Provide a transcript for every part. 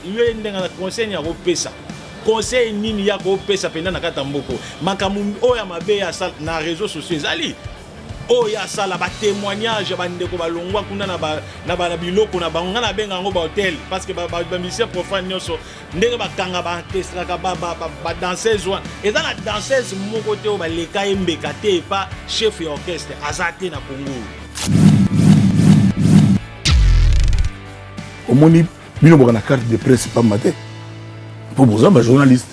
Ye ndenge na conseil nini akopesa? Conseil nini ya kopesa mpenza na kati ya mboko? Makambo oyo ya mabe ya asala na réseaux sociaux ezali oyo asala ba témoignage ya bandeko balongwa kuna na ba, na ba, na biloko na bango. Ngai nabenga yango ba hôtel parce que ba, ba, ba musicien profane nyonso ndenge bakanga ba orchestraka ba, ba, ba, ba danseuse wana, eza na danseuse moko te oyo baleka ye mbeka te epa chef ya orchestre aza te na Congo. Omoni bino boka na carte de presse pamba te mpo boza ba journaliste,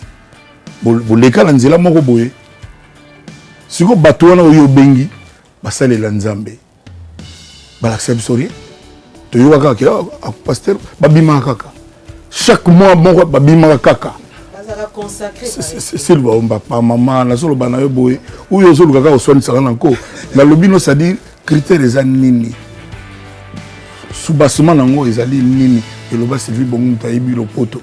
boleka na nzela moko boye. Sikoyo bato wana oyo obengi basalela Nzambe balakisa biso rien. Toyoka kaka ke ah, pasteur babimaka kaka chaque mois moko, babimaka kaka. Silva Omba, mama, nazoloba na yo boye, oyo ozoluka kaka oswanisaka na nko. Nalobi no, c'est-à-dire critère eza nini, soubassement nango ezali nini? Eloba Sylvie Bongo, moto ayebi lopoto.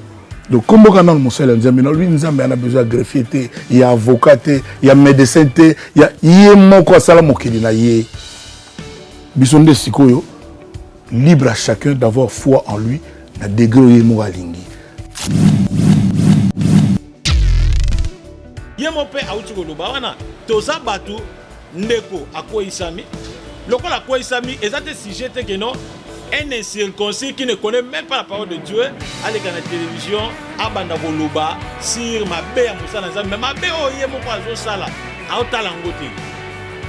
Donc kombo kaka nano mosali ya Nzambe. Nalobi Nzambe ana besoin ya greffier te, ya avocat te, ya médecin te, ya ye moko asala mokili na ye. Biso nde sikoyo libre à chacun d'avoir foi en lui na degré oyo ye moko alingi. Ye mo mpe auti koloba wana, toza bato. Ndeko akweyisami lokola akweyisami, eza te sujet te que non, un incirconcis qui ne connaît même pas la parole de Dieu aleka na télévision abanda koloba sur mabe ya mosala Nzambe. Mais mabe oyo ye moko azosala, aotala yango te.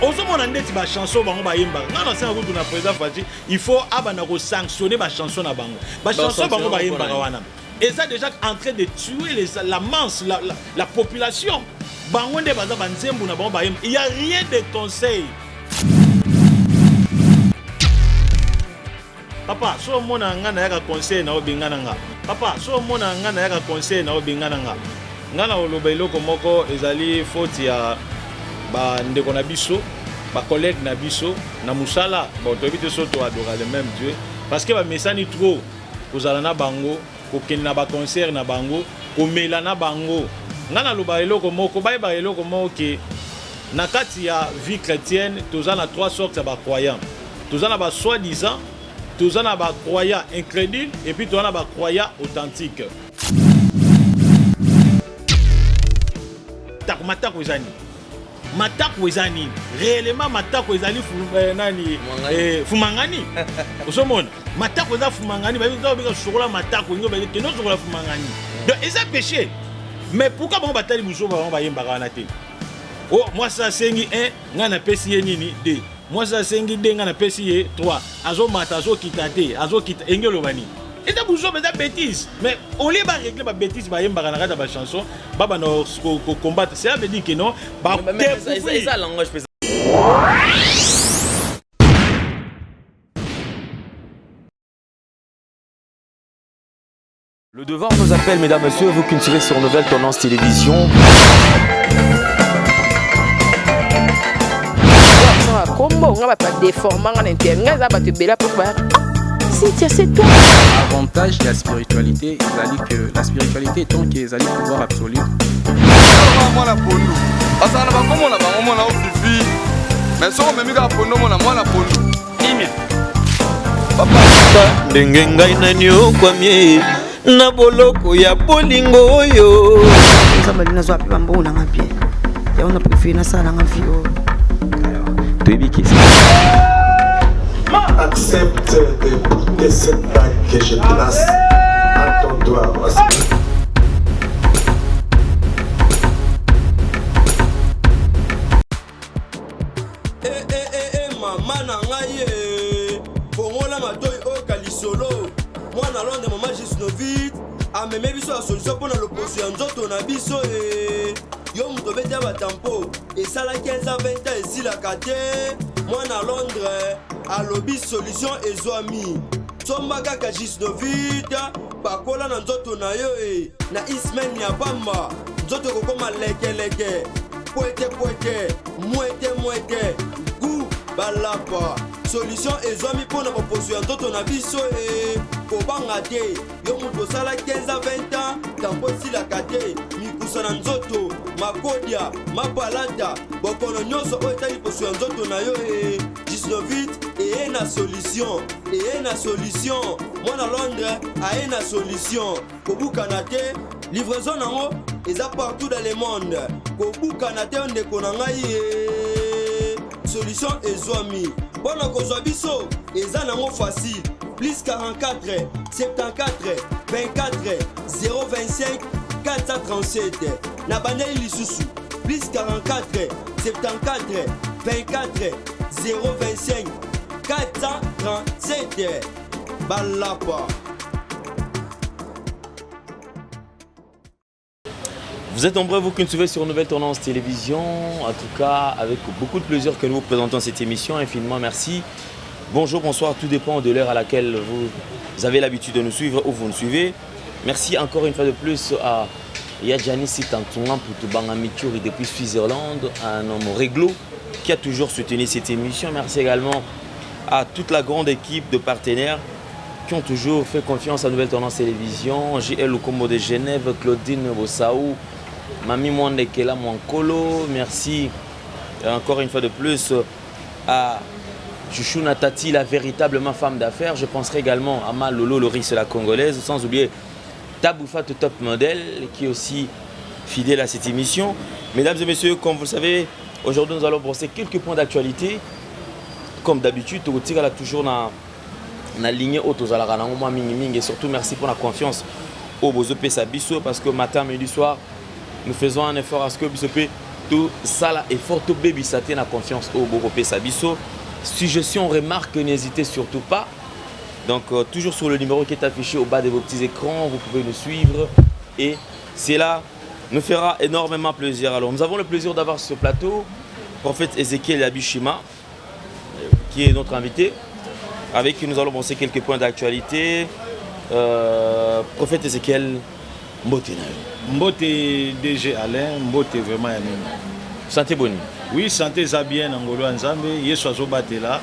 Ozomona ndeti bachanson bango bayembaka. Ngai nasenga kutu na président Fatshi, il faut abanda kosanctionne bachanson na bango. Bachanson bango bayembaka wana eza déjà en train de tuer la masse, la population. Bango nde baza banzembo na bango bayemba, il y a rien de conseil. Papa, so omona nga nayaka conseil na obengana nga. Papa, so omona nga nayaka conseil na obengana nga. Nga na oloba eloko moko, ezali faute ya bandeko na biso, bacollègue na biso na mosala. Bon, toyebi te so toadora le même Dieu, parce que bamesani trop kozala na bango, kokende na baconcert na bango, komela na bango. Nga naloba eloko moko, bayebaka eloko moko ke na kati ya vie chrétienne toza na trois sortes ya bacroyant. Toza na ba soi-disant, toza na bacroyant incrédule, et puis toza na bacroyant authentique. Tako matako eza nini? Matako eza nini réellement? Matako ezali nani? Fumangani. Ozomona matako eza fumangani, babika sokola matako, kende osokola fumangani. Donc eza péché. Mais pourquoi bango batali buzoba bango bayembaka wana te? O mwasi asengi 1, ngai napesi ye nini? 2. Mwasi asengi 2, ngai napesi ye 3. Azomata, azokita te, azokita. Enge oloba nini? Eza buzoba, eza bêtise. Mais au lieu barégler babêtise bayembaka na kati ya bachanson, babanda kocombattre, cela veut dire que non. Eza langage. Le devoir nous appelle, mesdames, messieurs, vous qui nous suivez sur Nouvelle Tendance Télévision. Kombo nga bato badeforma nga na inter, nga eza bato ebele apo ba Cynthia, c'est toi. Avantage ya spiritualité ezali que la spiritualité étant que ezali pouvoir absolu. Mwana pondu azala na bakombo na bango, mwana ofifi, mais soki omemi kaka pondu, omona mwana pondu kimia. Ndenge ngai naniokwami na boloko ya bolingo oyo. Nzambe ali, nazwa mpe bambongo nanga bien, yango na préféré nasala nanga vie oyo. Toyebi ke Accepte de porter cette bague que je place à ton doigt. Eh, eh, eh, eh, mama na ngai ye, fongola matoi oyoka lisolo. Mwana Londres, mama Gisnovit ameme biso ya solution mpo na loposo ya nzoto na biso. E yo moto obeti ya batampo esala 15 ans, 20 ans, esilaka te. Mwana Londres alobi solution ezwami, somba kaka Gisnovit, pakola na nzoto na yo. E na ismaine ya pamba, nzoto ekokoma lekeleke, pwete pwete, mwete mwete, gu balapa. Solution ezwami mpo na baposo ya nzoto na biso. E kobanga te, yo moto osala 15 a 20 ans tampo esilaka te, mikusa na nzoto, makodia, mapalata, bokono nyonso oyo etali poso ya nzoto na yo, e Gisnovit eye na solution, eye na solution. Mwana Londres aye na solution. Kobukana te, livraison nango eza partout dans le monde. Kobukana te ndeko na ngai ye. Solution ezwami. Mpo na kozwa biso eza nango facile. Plus 44 74 24 025 437. Na bandeli lisusu. Plus 44 74 24 025 437. Balapa. Vous êtes nombreux, vous qui nous suivez sur Nouvelle Tendance Télévision. En tout cas, avec beaucoup de plaisir que nous vous présentons cette émission. Infiniment merci. Bonjour, bonsoir, tout dépend de l'heure à laquelle vous avez l'habitude de nous suivre ou vous nous suivez. Merci encore une fois de plus à Yadjani Sitantunga Putubanga Mituri depuis Switzerland, un homme réglo qui a toujours soutenu cette émission. Merci également à toute la grande équipe de partenaires qui ont toujours fait confiance à Nouvelle Tendance Télévision, JL Lukombo de Genève, Claudine Bossaou, Mami Mwandekela Mwankolo. Merci encore une fois de plus à Chouchouna Tati, la véritablement femme d'affaires. Je penserai également à Ma Lolo Loris, la congolaise, sans oublier Taboufat Top Model, qui est aussi fidèle à cette émission. Mesdames et messieurs, comme vous le savez, aujourd'hui nous allons brosser quelques points d'actualité. Comme d'habitude, tokotikala toujours na na lignée oyo tozalaka nango mwa mingi mingi. Et surtout merci pour la confiance oyo bozopesa biso, parce que matin, midi, soir, nous faisons un effort à ce que biso mpe tosala effort tobebisa te na confiance oyo bokopesa biso. Suggestion, remarque, n'hésitez surtout pas. Donc toujours sur le numéro qui est affiché au bas de vos petits écrans, vous pouvez nous suivre et cela nous fera énormément plaisir. Alors nous avons le plaisir d'avoir sur ce plateau prophète Ézéchiel Abishima, qui est notre invité, avec qui nous allons brosser quelques points d'actualité. Prophète Ézéchiel, mbote na yo. Mbote DG Alain, mbote vraiment ya mingi. Santé boni? Oui, santé eza bien na ngolo ya Nzambe, Yesu azobatela.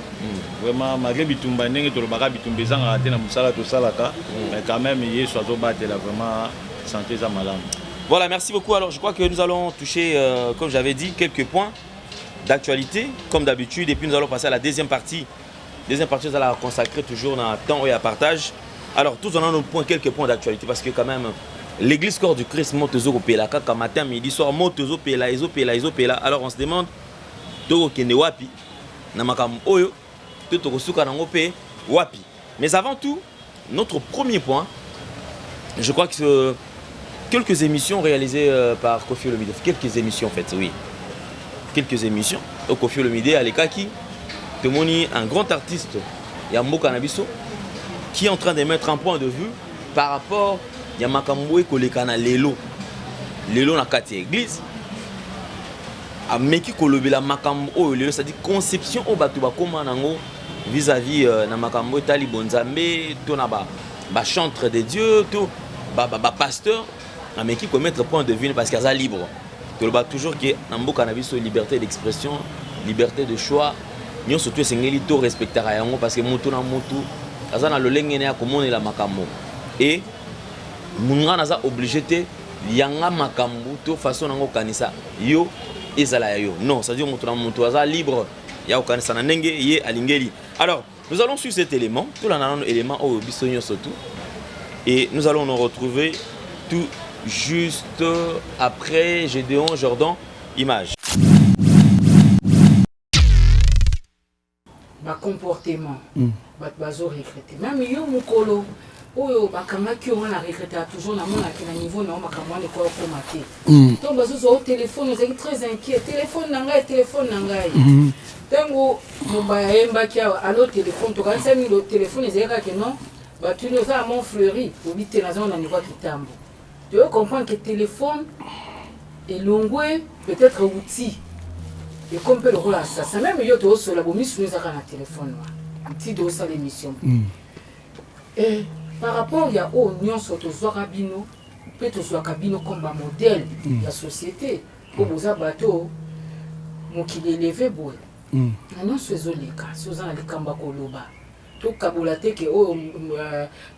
Vraiment malgré bitumba ndenge tolobaka, bitumba ezangaka te na mosala tosalaka, mais quand même Yesu azobatela, vraiment santé eza malamu. Voilà, merci beaucoup. Alors je crois que nous allons toucher, comme j'avais dit, quelques points d'actualité, comme d'habitude, et puis nous allons passer à la deuxième partie. Deuxième partie, nous allons la consacrer toujours dans le temps et à partage. Alors, tous on a nos points, quelques points d'actualité, parce que quand même, l'église corps du Christ moto ezopela, kaka matin, midi, soir, moto ezopela, ezopela, ezopela. Alors, on se demande, tokende wapi, na makambo oyo, to tokosuka nango pe wapi. Mais avant tout, notre premier point, je crois que quelques émissions réalisées par Koffi Olomide, quelques émissions en fait, oui. Quelques émissions. Au Koffi Olomide, alekaki, tomoni, un grand artiste, ya mboka na biso, qui est en train de mettre un point de vue par rapport ya makambo ekoleka na lelo. Lelo na kati ya église, ameki kolobela makambo oyo lelo, c'est-à-dire conception oyo bato bakóma nango vis-à-vis na makambo etali bonzambe to na ba chantre de Dieu to ba pasteur. Ameki komettre point de vue parce qu'aza libre. Toloba toujours ke na mboka na biso, liberté d'expression, liberté de choix, nyonso to esengeli to respectaka yango, parce que motu na motu aza na lolenge na ya komonela makambo, et nga naza obligé te yanga makambo to façon nango okanisa yo ezala ya yo. Non, c'est à dire moto na moto aza libre ya kokanisa na ndenge ye alingeli. Alors nous allons suivre cet élément, tolanda nano élément oyo biso nyonso tout, et nous allons nous retrouver tout juste après. Gédéon Jordan, image. Bacomportement, bato bazoregretter. Même yo mokolo oyo bakangaki yo wana, regrettaka toujours. Namonaki na niveau na yo makambo wana ekoya okóma te. Ntango bazozwa o telefone, ozalaki très inquiet: telefone na ngai, telefone na ngai. Ntango mobaya ayembaki awa alo telefone, tokanisa mingi telefone ezali kaka non. Batuni oza na Mont Fleury, obi te, naza na niveau ya Kitambo. Toyo comprendre que telefone elongwe peut-être outil ekomi mpe lokola assassin. Même yo toosola bomisunu ezaka na telefone wana nti toosala émission. Et par rapport ya oyo nyonso tozwaka bino mpe tozwaka bino comme bamodèle ya société, mpo boza bato mokili eleve boye na nyonso ezoleka. So oza na likambo ya koloba, tokabola te ke oyo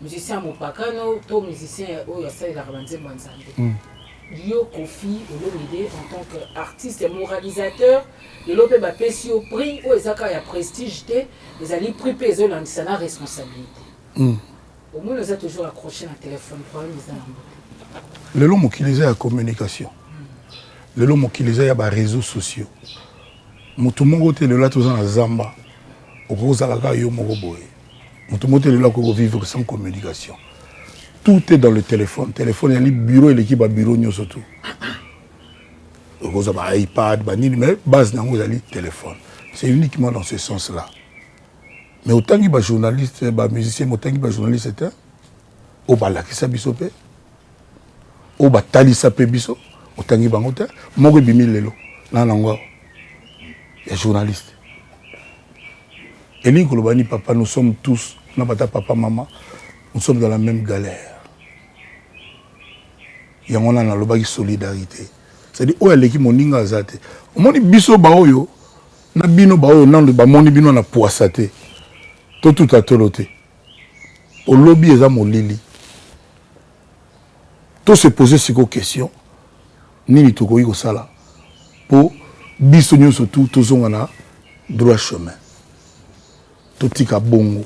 musicien ya mopakano to musicien oyo asalelaka banzembo ya Nzambe. Yo Koffi Olomide, en tant que artiste moralisateur, lelo mpe bapesi yo prix oyo eza kaka ya prestige te, ezali prix mpe ezolandisa na responsabilité. Omoni oza toujours accroché na téléphone, problème eza nango te. Lelo mokili eza ya communication, lelo mokili eza ya baréseaux sociaux. Moto moko te lelo ata oza na zamba, okoki kozala kaka yo moko boye. Moto moko te lelo akoki kovivre sans communication. Tout est dans le téléphone. Téléphone ezali bureau, eleki babureau nyonso tout. Okozwa ba iPad, banini, mais base na yango ezali téléphone. C'est uniquement dans ce sens là. Mais otangi bajournaliste, bamusicien, otangi bajournaliste te oyo balakisa biso mpe oyo batalisa mpe biso, otangi bango te. Moko ebimi lelo na nango ya journaliste elingi koloba ni papa. Nous sommes tous na bata papa, mama, nous sommes dans la même galère. Yango wana nalobaki solidarité, c'est-à-dire oyo aleki moninga aza te. Omoni biso baoyo na bino, baoyo nano bamoni bino na poisa te, totuta tolo te. Olobi eza molili, to se pose siko question: nini tokoki kosala mpo biso nyonso tu tozonga na droit chemin, totika bongo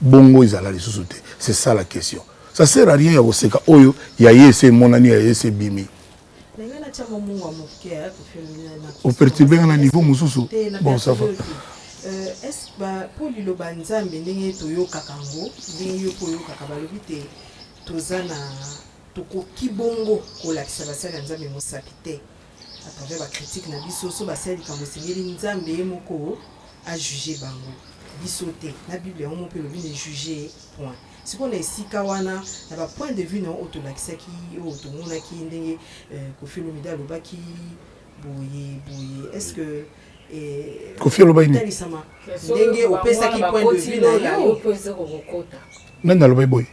bongo ezala lisusu te? C'est ça la question. Ça sert à rien ya koseka oyo ya ye ese emonani, ya ye ese ebimi. Operturbe nga na niveau mosusu. Bon, ça va. Mpo liloba Nzambe, ndenge toyokaka yango, ndenge yo mpo oyokaka, balobi te toza na tokoki bongo kolakisa basali ya Nzambe mosapi te à travers bacritique na biso. So basali likambo, esengeli Nzambe ye moko ajuge bango, biso te. Na Bible yango mo mpe elobi: "Ne juge point." Sikoyo na esika wana, na bapoint de vue na oyo tolakisaki, oyo tomonaki ndenge Kofi Olomide alobaki boye boye, est ce que Kofi alobaki nini? Talisama ndenge opesaki point de vue na yo. Nani alobaki boye?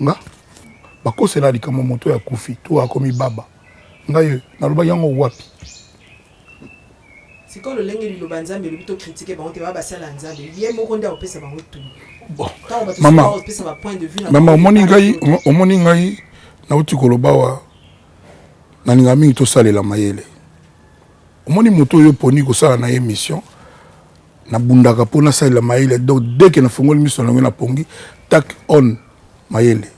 Nga bakosela likambo moto oyo akufi to akomi baba. Ngai oyo nalobaki yango wapi? Sikoyo lolenge liloba Nzambe elobi, tocritique bango te, baa basala ya Nzambe, ye moko nde akopesa bango tu. Bon, mama, mama, omoni ngai, omoni ngai nauti koloba awa, nalingaka mingi tosalela mayele. Omoni moto oyo oponi kosala na ye mission, nabundaka mpo nasalela mayele. Donc dès que nafongoli miso na yango, napongi tak on mayele.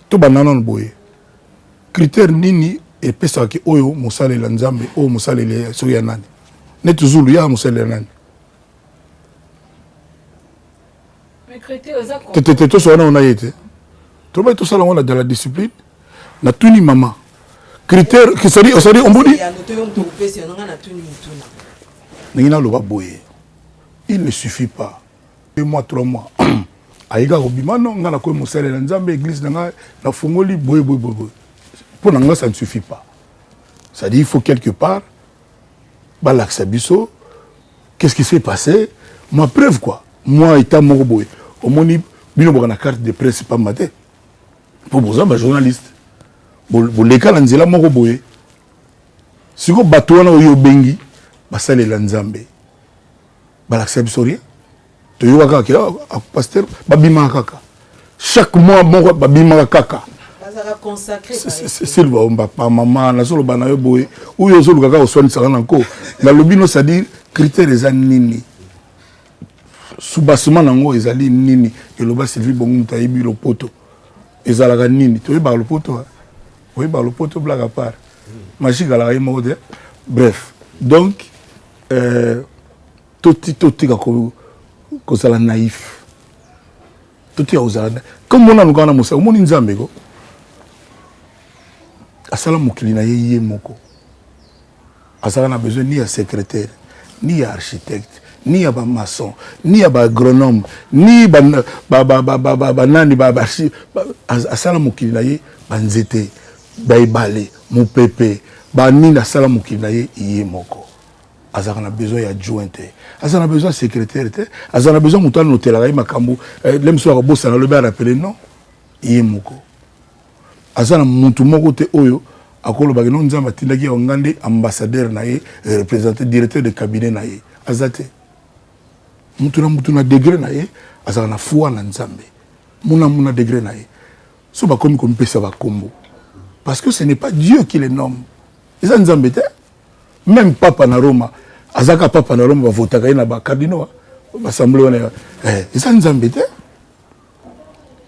Tobanda nano boye: critère nini epesaka ke oyo mosalela Nzambe, oyo mosaleli soki ya nani? Neti Zulu ya mosalela nani? Te, toso wana ona ye te. Tolobaki tosala yango dans la discipline. Natuni mama critère, c'est-à-dire osali ombudi ndenge naloba boye. Il ne suffit pas 2 mois, 3 mois ayika kobima. No, ngai nakomi mosalela Nzambe, église na ngai nafungoli boye boye boye boye. Mpo na ngai, ça ne suffit pas. C'est-à-dire, il faut quelque part balakisa biso qu'est-ce qui s'est passé, ma preuve quoi, moi état moko boye. Omoni bino boka na carte de presse pamba te, mpo boza bajournaliste, boleka na nzela moko boye. Sikoyo bato wana oyo obengi basalela Nzambe, balakisa biso rien. Toyoka kaka ke ah, pasteur babimaka kaka chaque mois moko, babimaka kaka. Silva Omba, mama, nazoloba na yo boye, oyo ozoluka kaka oswanisaka na nko. Nalobi no, c'est-à-dire critère eza nini? Soubassement nango ezali nini? Eloba Sylvie Bongo, moto ayebi lopoto. Ezalaka nini? Toyebaka lopoto, oyebaka lopoto, blague à part, magique alaka ye moko te. Bref, donc totika kozala naïf, totika kozala comme mona luka wana mosala. Omoni Nzambe ko asala mokili na ye ye moko, azalaka na besoin ni ya secrétaire, ni ya architecte, ni ya bamaçon, ni ya baagronome, ni banani. Asala mokili na ye, banzete, baebale, mopepe, banini, asala mokili na ye ye moko. Azalaka na besoin ya adjoint te, azala na besoin ya secrétaire te, azala na besoin moto anotelaka ye makambo le mosusu akobosana, alobi arappeler. Non, ye moko aza na mutu moko te oyo akolobaki no Nzambe atindaki yango, nga nde ambassadeur na ye, représenté, directeur de cabinet na ye. Aza te. Mutu na mutu na degré na ye azalaka na foi na Nzambe, muna muna degré na ye. So bakomi komipesa bakombo parce que ce n'est pas Dieu qui les nomme, eza Nzambe te. Même papa na Roma azalaka papa na Roma, bavotaka ye na bacardinaux. Baassemblée wana eh, eza Nzambe te.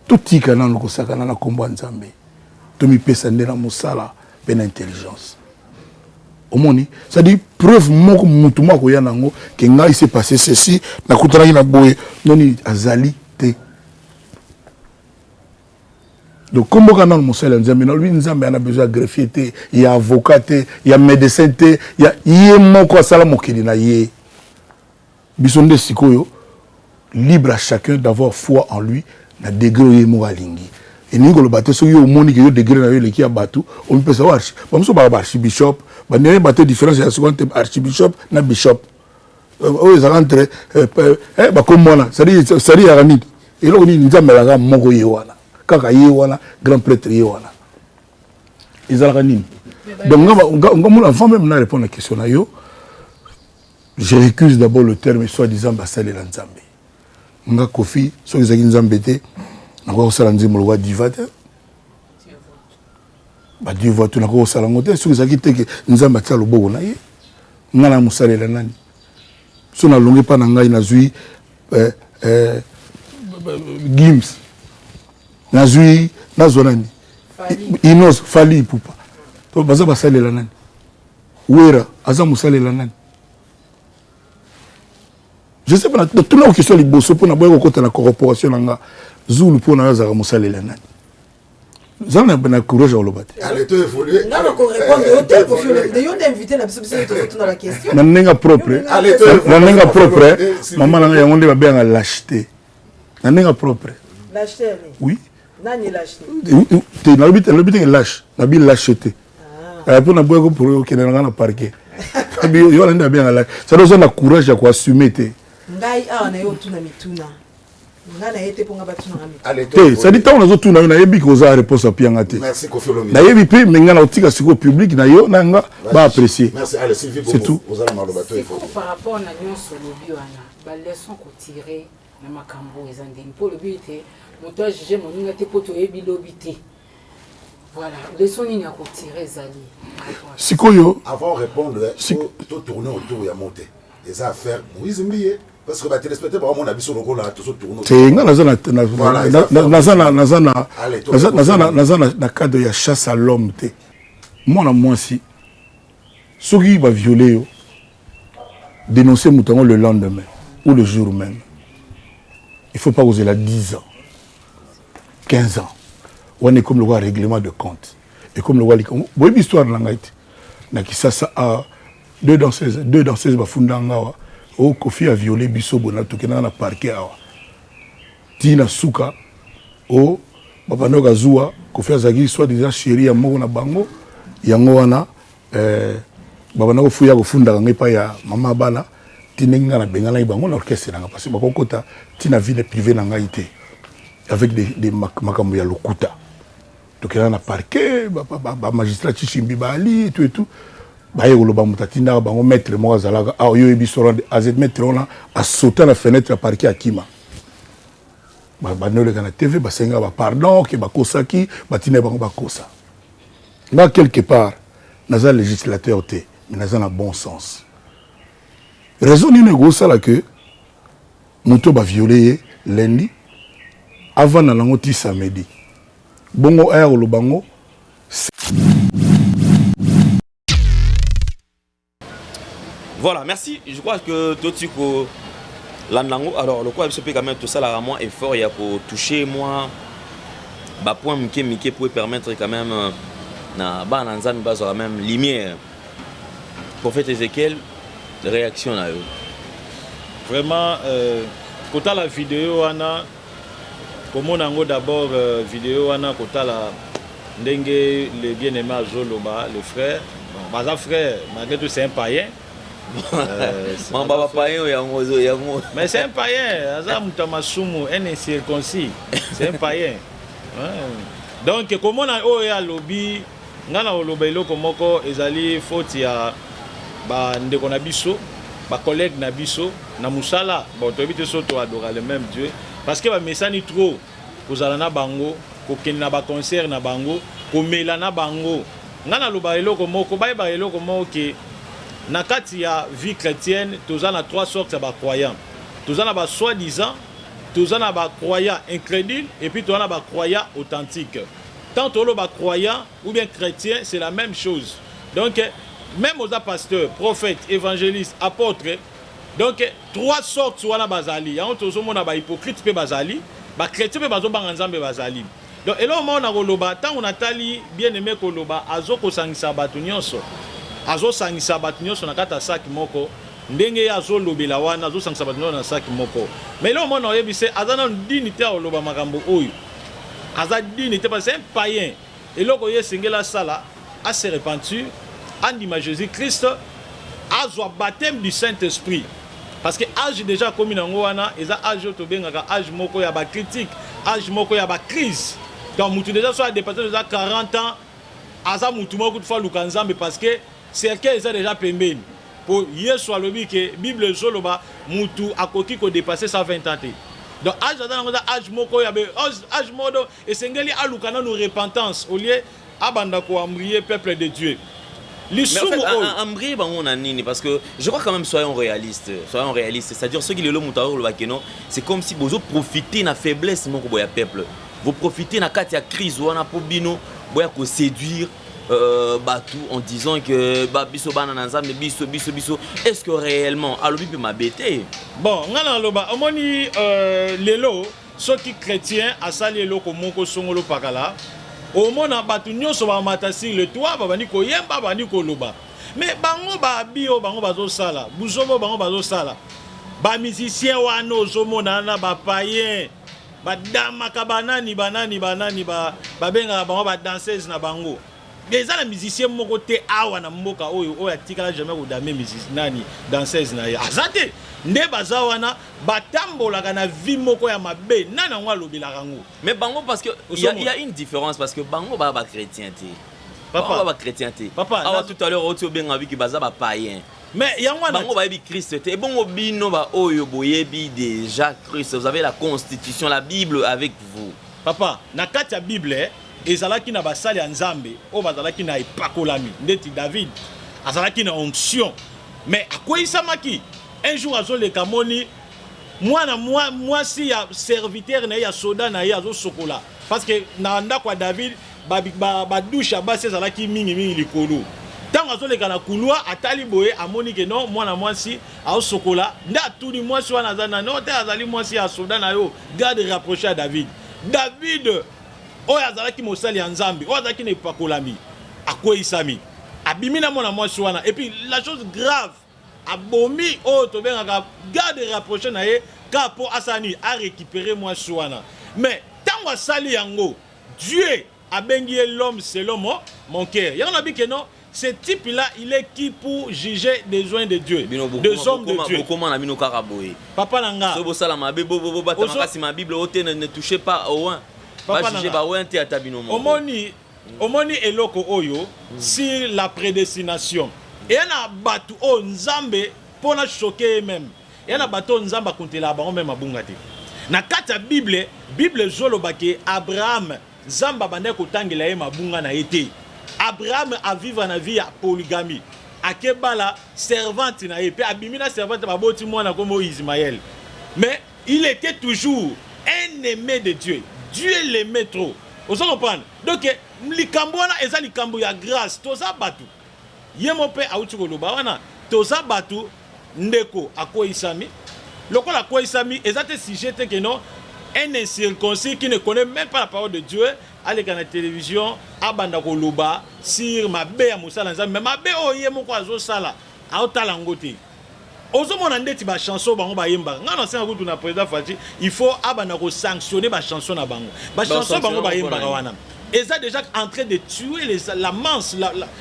Totika nano kosakana na nkombo ya Nzambe, tomipesa nde na mosala mpe na intelligence. Omoni, c'est-à-dire preuve moko mutu moko akoya nango ke ngai s'est passé ceci, nakutanaki na boye noni, azali te. Donc komboka nano mosali ya Nzambe. Nalobi Nzambe ana besoin ya greffier te, ya avocat te, ya médecin te, ya ye moko asala mokili na ye. Biso nde sikoyo libre à chacun d'avoir foi en lui na degré oyo ye moko alingi. Elingi koloba te soki yo omoni ke yo degré na yo eleki ya bato, omipesa oyo bamosusu baka baarchibishop, bandenge bato différence ya sikoyo entre archibishop na bishop oyo ezalaka entre bakombo wana, c'est-à-dire yaka nini, eloko nini? Nzambe alaka moko, ye wana kaka, ye wana grand prêtre, ye wana ezalaka nini? Donc nga mona, avant même na répondre na question na yo, je récuse d'abord le terme soi-disant basalela Nzambe. Nga Kofi, soki ezalaki Nzambe te, nakoki kosala nzembo lokwa diva te, badiva to nakoki kosala yango te. Soki ezalaki te ke Nzambe atia loboko na ye, nga na mosalela nani? So nalongi mpa na ngai, nazwi Gims, nazwi, nazwa nani, Inos, Fally Ipupa, to baza basalela nani? Wera aza mosalela nani? Je sais pas. Tuna question liboso mpona boya kokota na corporation na nga Zulu. Mpo na yo, azalaka mosalela nani? Zala na courage ya koloba te. Nga na korépondre yo te, Kofi Olomide. Yo nde invité na biso, biso nde tozotuna baquestion. Na ndenge propre, na ndenge propre, mama na ngai, yango nde babengaka lâcheté na ndenge propre. Lâcheté ya nini? Oui. Nani lâcheté? Te, nalobi te, nalobi teke lâche, nabi lâcheté mpona boya kokende na ngai na parquet. Yo wana nde babengaka lâche, c'est-à-dire oza na courage ya koassume te. Ngai awa na ye otuna mituna, ngai na ye te, mpo nga batunanga mituna. Te, c'est-à-dire ntango nazotuna yo, nayebi ke oza réponse apianga te, nayebi mpe me ngai nakotika sikoyo public na yo na nga baapprécier, c'est tout. Par rapport na nyonso olobi wana, baleçon kotire na makambo eza ndenge mpo olobi ete moto ajuge moninga te mpo toyebi lobi te. Voilà, leçon nini ya kotire ezali? Sikoyo avant répondre, to tourner autour ya mo te, eza affaire Moïse Mbiye, parce que batéléspectateur baomona biso lokola tozotourne. Te, nga naza na cadre ya chasse à l'homme te. Mwana mwasi, soki baviole yo, dénoncer moto yango le lendemain ou le jour même. Il faut pas kozela 10 ans, 15 ans. Wana ekomi lokola règlement de compte, ekomi lokola likambo. Boyebi histoire na ngai te. Na Kisasa a deux danseuses, deux danseuses bafunda nga awa o Kofi a violé biso. Bona tokendaka na parquet awa ntina suka o babanda kazuwa. Kofi azalaki soit disant chéri ya moko na bango. Yango wana babanda kofuya kofundaka ngai epai ya mama bana, ti ndenge ngai nabenganaki bango na orchestre nanga, parce que bakokota ntina vie privé na ngai te avec des makambo ya lokuta. Tokenda na parquet, bamagistrat Chichimbi baali tout et tout, baye koloba moto atindaka bango, maître moko azalaka awa. Yo oyebi solo azet, maître wana asauta na fenêtre ya parquet, akima. Bandoleka na TV, basengaka bapardon ke bakosaki, batinda bango bakosa. Nga quelque part naza législateur te, mais naza na bon sens. Raison nini ekosala ke moto baviole ye lundi, avanda nango ti samedi, bongo aya koloba ngo? Voilà, merci. Je crois que toti ko landango. Alors, le quoi biso pe quand même tout ça là moi effort ya ko toucher moi ba point mike mike pour permettre quand même na bana Nzambe bazwa quand même lumière. Prophète Ezekiel, réaction na yo. Vraiment kotala vidéo wana, komona yango d'abord vidéo wana, kotala ndenge le bien-aimé azoloba, le frère, bon, baza frère malgré tout, c'est un païen. Mamba bapayen yango yango. Mais c'est un païen, aza moto ya masumu, un incirconcis, c'est un païen. Ouais. Donc komona oyo alobi, nga na koloba eloko moko, ezali faute ya bandeko na biso, bacollègue na biso na mosala. Bon, toyebi te so toadora le même Dieu, parce que bamesani trop kozala na bango, kokende na baconcert na bango, komela na bango. Nga naloba eloko moko, bayebaka eloko moko ke na kati ya vie chrétienne toza na trois sortes ya bacroyant. Toza na ba soi disant, toza na ba croyants incredules et puis toza na ba croyants authentiques. Tant toloba croyant ou bien chrétien, c'est la même chose. Donc même oza pasteur, prophète, évangéliste, apôtre, donc trois sortes wana bazali. Yango tozomona ba hypocrite pe bazali, ba chrétien pe bazobanga Nzambe bazali. Donc eloko moko nakoloba ntango natali bien aimé koloba azokosangisa bato nyonso, azosangisa bato nyonso na kati ya saki moko. Ndenge ye azolobela wana, azosangisa bato nyonso na saki moko. Mais eloko moko nakoyebi se aza nanu digne te ya koloba makambo oyo. Aza digne te parce que c'est un païen. Eloko ye esengeli asala, a se repentir, andima Jesus Christ, azwa baptême du Saint-Esprit. Parce que âge déjà akomi nango wana eza âge oyo tobengaka âge moko ya ba critique, âge moko ya ba crise. Donc mutu déjà so a dépasser déjà 40 ans, aza mutu moko kutu faut aluka Nzambe parce que cercueil eza déjà pembeni. Po Yesu alobi ke Bible ezoloba mutu akoki ko dépasser 120 ans te. Donc âge aza nango eza âge moko ya âge moko donc esengeli aluka nanu repentance au lieu abanda ko embrouiller peuple de Dieu. Lisumu oyo embrouiller bango na nini? Parce que je crois quand même, soyons réalistes, soyons réalistes, c'est-à-dire soki lelo moto azoloba ke non, c'est comme si bozo profiter na faiblesse moko boya peuple, vous profitez na kati ya crise wana po bino boya ko séduire bato en disant que ba biso bana na Nzambe, biso biso biso. Est-ce que réellement alobi mpe mabe te? Bon, nga naloba, omoni, lelo soki chrétien asali eloko moko songolo pakala, omona bato nyonso bamata sur le toit, babandi koyemba, babandi koloba. Mais bango babi oyo bango bazosala buzobo, bango bazosala bamusicien wana, ozomona wana bapayen badamaka banani banani banani, babengaka bango badanseuse na bango. Eza na musicien moko te awa na mboka oyo oyo atikala jamais kodame nani danseuse na ye, aza te. Nde baza wana batambolaka na vie moko ya mabe, nani yango alobelaka yango? Mais bango, parce que il y a une différence, parce que bango ba ba chrétien te. Papa. Bango ba chrétien te. Papa, awa tout à l'heure oti obenga biki baza ba païen. Mais yango wana bango bayebi Christ te. Ebongo bino ba oyo boyebi déjà Christ, vous avez la constitution, la Bible avec vous. Papa, na kati ya Bible ezalaki na basali ya Nzambe oyo bazalaki na epakolami, ndeti David azalaki na onction, mais akweyisamaki. Un jour azoleka, moni mwana mwasi ya serviteur na ye, ya soda na ye, azosokola, parce que na ndako ya David badouche ya basi ezalaki mingimingi likolo. Ntango azoleka na couloir, atali boye, amoni ke non, mwana mwasi azosokola. Nde atuni mwasi wana aza nani? O te, azali mwasi ya soda na yo, garde rapproché ya David. David oyo azalaki mosali ya Nzambe, oyo azalaki na epakolami, akweyisami, abimi na mwana mwasi wana. Et puis la chose grave, abomi oyo tobengaka garde rapproché na ye kaka mpo asala nini? Arécupérer mwasi wana. Mais ntango asali yango, Dieu abengi ye l'homme selon mon cœur. Yango nabi ke non, ce type là, il est qui pour juger des oints de Dieu, des hommes de Dieu? Bokoma na bino kaka boye. Papa na nga. So bosala mabe, bobata makasi ma Bible o te, ne touchez pas au oint. Bajuge baoint te, ata bino moko. Omoni eloko oyo sur la prédestination, eya na bato oyo Nzambe mpo na choquer ye même, eya na bato oyo Nzambe akontelaka bango même abunga te. Na kati ya Bible, Bible ezoloba ke Abraham, Nzambe abandaki kotangela ye mabunga na ye te. Abraham avivre na vie ya polygamie, akebala servante na ye mpe abimi na servante, baboti mwana kombo Ismaël. Mais il était toujours un aimé de Dieu, Dieu l'aimait trop. Ozo comprendre? Donc likambo wana eza likambo ya grâce. Toza bato, ye mo mpe awuti koloba wana, toza bato. Ndeko akweyisami lokola akweyisami, eza te sujet te ke non, un incirconcis qui ne connaît même pas la parole de Dieu aleka na télévision, abanda koloba sur mabe ya mosala Nzambe. Mais mabe oyo ye moko azosala, aotala yango te. Ozomona ndeti bachanson bango bayembaka, ngai nasenga kutu na président Fatshi, il faut abanda kosanctionner bachanson na bango. Bachanson bango bayembaka wana eza déjà en train de tuer la masse,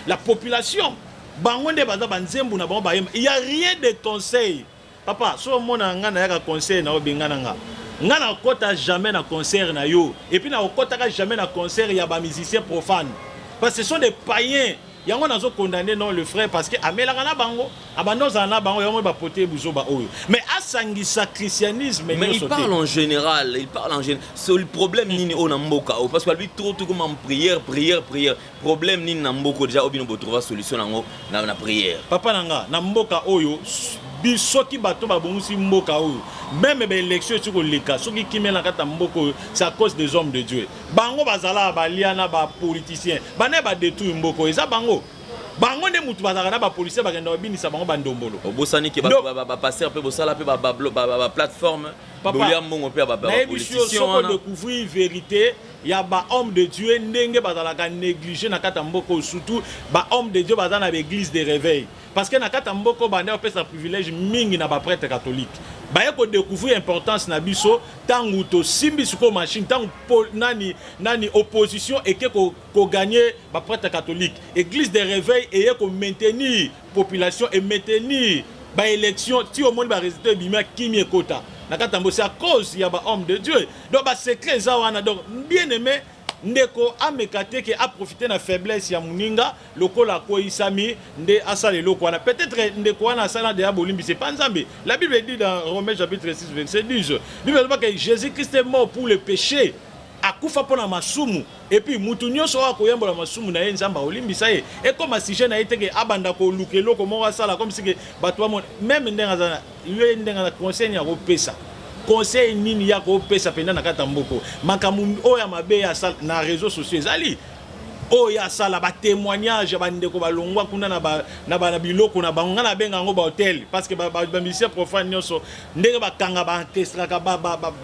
la population. Bango nde baza banzembu na bango bayemba, il y a rien de conseil. Papa, so omona ngai nayaka conseil na yo, bengana nga. Nga nakota jamais na concert na yo, et puis nakokɔtaka jamais na concert ya bamusicien profane, parce que ce sont des païens. Yango nazokondamner non le frère, parce que amelaka na bango, abanda ozala na bango, yango bapote buzoba oyo, mais asangisa christianisme. Mais il parle en général, il parle en général. C'est le problème nini oyo na mboka oyo? Parce que lui, trop tout comme en prière, prière, prière. Problème nini na mboka déjà oyo bino botrouva solution nango na prière? Papa na nga, na mboka oyo, Soki bato babongisi mboka oyo, même baélection esi koleka, soki kimia na kati ya mboka oyo, c'est à cause des hommes de Dieu. Bango bazalaka balia na bapoliticien, bana badétruire mboka oyo, eza bango. Bango nde mutu bazalaka na bapolicier, bakenda babinisa bango bandombolo. Obosani ke bapasteur mpe bosala mpe baplateforme, bolia mbongo mpe ya Nayebi yo, bapoliticien soko wana. Découvrir vérité ya bahomme de Dieu, ndenge bazalaka négligé na kati ya mboka oyo, surtout bahomme de Dieu baza na baéglise de réveil, parce que na kati ya mboka oyo banda bapesa privilège mingi na baprêtre catholique. Baye kodécouvrir importance na biso ntango tosimbi sikoyo machine, ntango nani nani opposition eke kogagner baprêtre catholique, église de réveil eye komaintenir population et maintenir baélection ti omoni barésultat ebimi, kimi ekota na kati ya mboka. C'est à cause ya bahomme de Dieu. Donc basecret eza wana. Donc bien aimé ndeko, ameka te ke aprofite na faiblesse ya moninga lokola akweyisami nde asala eloko wana. Peut-être ndeko wana asala deya bolimbisi epa Nzambe. La Bible dit dans Romains chapitre 6 verset 10, Bible eloba ke Jésus Christ est mort pour le péché, akufa mpo na masumu, et puis mutu nyonso oyo akoyambola masumu na ye, Nzambe aolimbisa ye. Ekoma sujet na ye teke abanda koluka eloko moko asala comme si ke bato bamona même ndenge aza na ye, ndenge aza. Conseil nini akopesa? Conseil nini ya kopesa mpenza na kati ya mboka? Makambo oyo ya mabe ya asala na réseaux sociaux ezali oyo asala, batémoignage ya bandeko balongwa kuna na biloko na bango. Ngai nabenga yango bahotel, parce que bamusicien profane nyonso, ndenge bakanga baorchestraka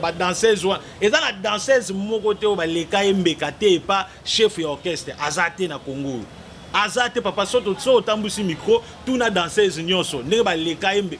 badanseuse wana, eza na danseuse moko te oyo baleka ye mbeka te epa chef ya orchestre. Aza te na Congo oyo, aza te, papa. So otambwisi micro, tuna danseuse nyonso ndenge baleka ye mbe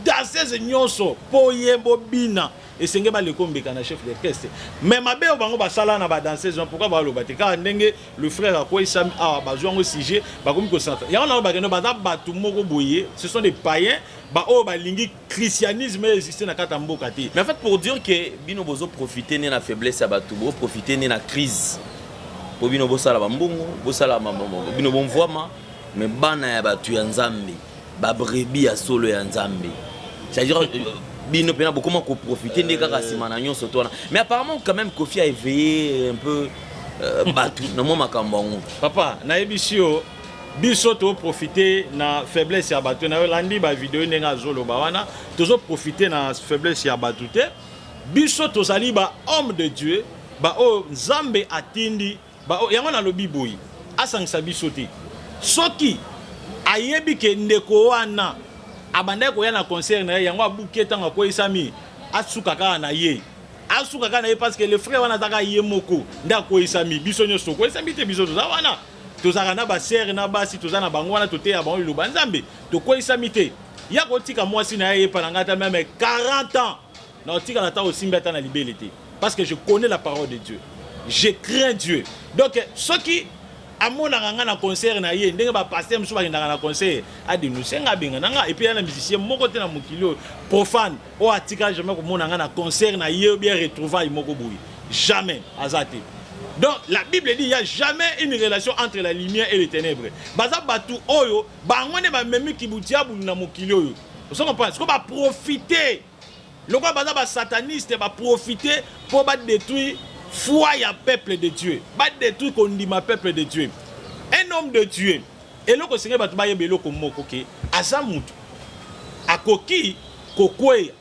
danseuse nyonso mpo ye bobina, esenge baleka mbeka na chef d'orchestre. Mais mabe oyo bango basala na badanseuse wana, pourquoi baloba te? Kaka ndenge le frère akweyisami awa, bazwa yango sujet, bakomi kosanta yango. Na bakende, baza bato moko boye, ce sont des païens, baoyo balingi christianisme existe na kati ya mboka te. Mais en fait, pour dire que bino bozo profiter ne na faiblesse ya bato, bozo profiter ne na crise po bino bosala bambongo, bosala bino bomvwama, mais bana ya bato ya Nzambe, babrebis ya solo ya Nzambe, c'est-à-dire bino mpena bokoma koprofite nde kaka nsima na nyonso to wana. Mais apparemment quand même Kofi a éveillé un peu bato na mwa makambo yango. Papa, nayebisi yo, biso toprofite na faiblesse ya bato. Nayolandi bavideo ndenge azoloba wana, tozoprofite na faiblesse ya bato te. Biso tozali bahomme de Dieu, baoyo Nzambe atindi. Yango nalobi boye, asangisa biso te. Soki ayebi ke ndeko wana abandaki koya na concert na ye, yango abuki ntango akweyisami, asuka kaka na ye, asuka kaka na ye, parce que le frère wana azaka ye moko nde akweyisami. Biso nyonso tokweyisami te. Biso toza wana, tozalaka na basere na basi, toza na bango wana, toteya bango liloba Nzambe, tokweyisami te. Ya kotika mwasi na ye yepa na ngai ata même 40 ans, na otikala ata osimbi ata na libele te, parce que je connais la parole de Dieu, je crains Dieu. Donc soki amonaka nga na concert na ye, ndenge bapasteur mosusu bakendaka na concert, adénonce nga, abenga na nga. Et puis ya na musicien moko te na mokili oyo profane oyo atikala jamais komona nga na concert na ye, bien retrouvaille moko boye, jamais, aza te. Donc la Bible dit: il y a jamais une relation entre la lumière et les ténèbres. Baza bato oyo bango nde bamemi kibutiabulu na mokili oyo. Ozo comprendre? Siko baprofite lokola baza basataniste, baprofite mpo badétruire foi ya peuple de Dieu, badétruire kondima peuple de Dieu. Un homme de Dieu, eloko esengeli bato bayeba eloko moko ke aza mutu akoki kokweya,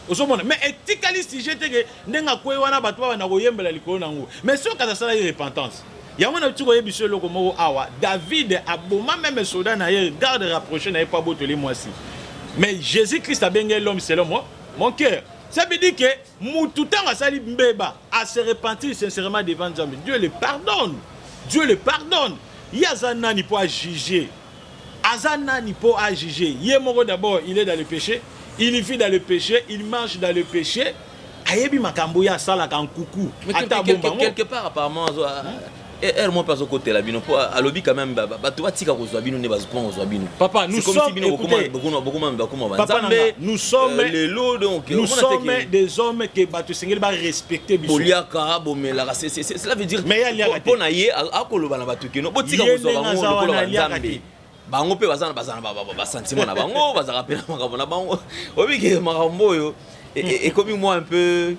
ozomona, mais etikali sujet te ke ndenge akwei wana, bato babanda koyembela likolo nango. Mais soki asalaki repentance, yango na ti koyebi biso eloko moko awa: David aboma même soda na ye, garde rapproché na ye, mpo abotoli mwasi. Mais Jésus Christ abenge l'homme selon moi mon cœur. Ça veut dire que mutu ntango asali mbeba, ase repentir sincèrement devant Nzambe, Dieu le pardonne, Dieu le pardonne. Ye aza nani mpo ajuge? Aza nani mpo ajuge ye moko? D'abord il est dans le péché, il vit dans le péché, il marche dans le péché. Ayebi makambo ye asalaka nkuku. Ata quelque part apparemment ere mo mpe azokotela bino mpo alobi quand même bato batika kozwa bino nde bazokoma kozwa bino. Papa, nous sommes, écoutez, bakoma papa, nous sommes lelo donc nous sommes des hommes que bato esengeli barespecte biso. Boliaka, bomelaka, cela veut dire Mais ye mpo na ye akoloba na bato keno botika kozwa bango lokola banzambe. Bango mpe baza na basentiment na bango, bazalaka mpe na makambo na bango. Obike makambo oyo ekomi mwa un peu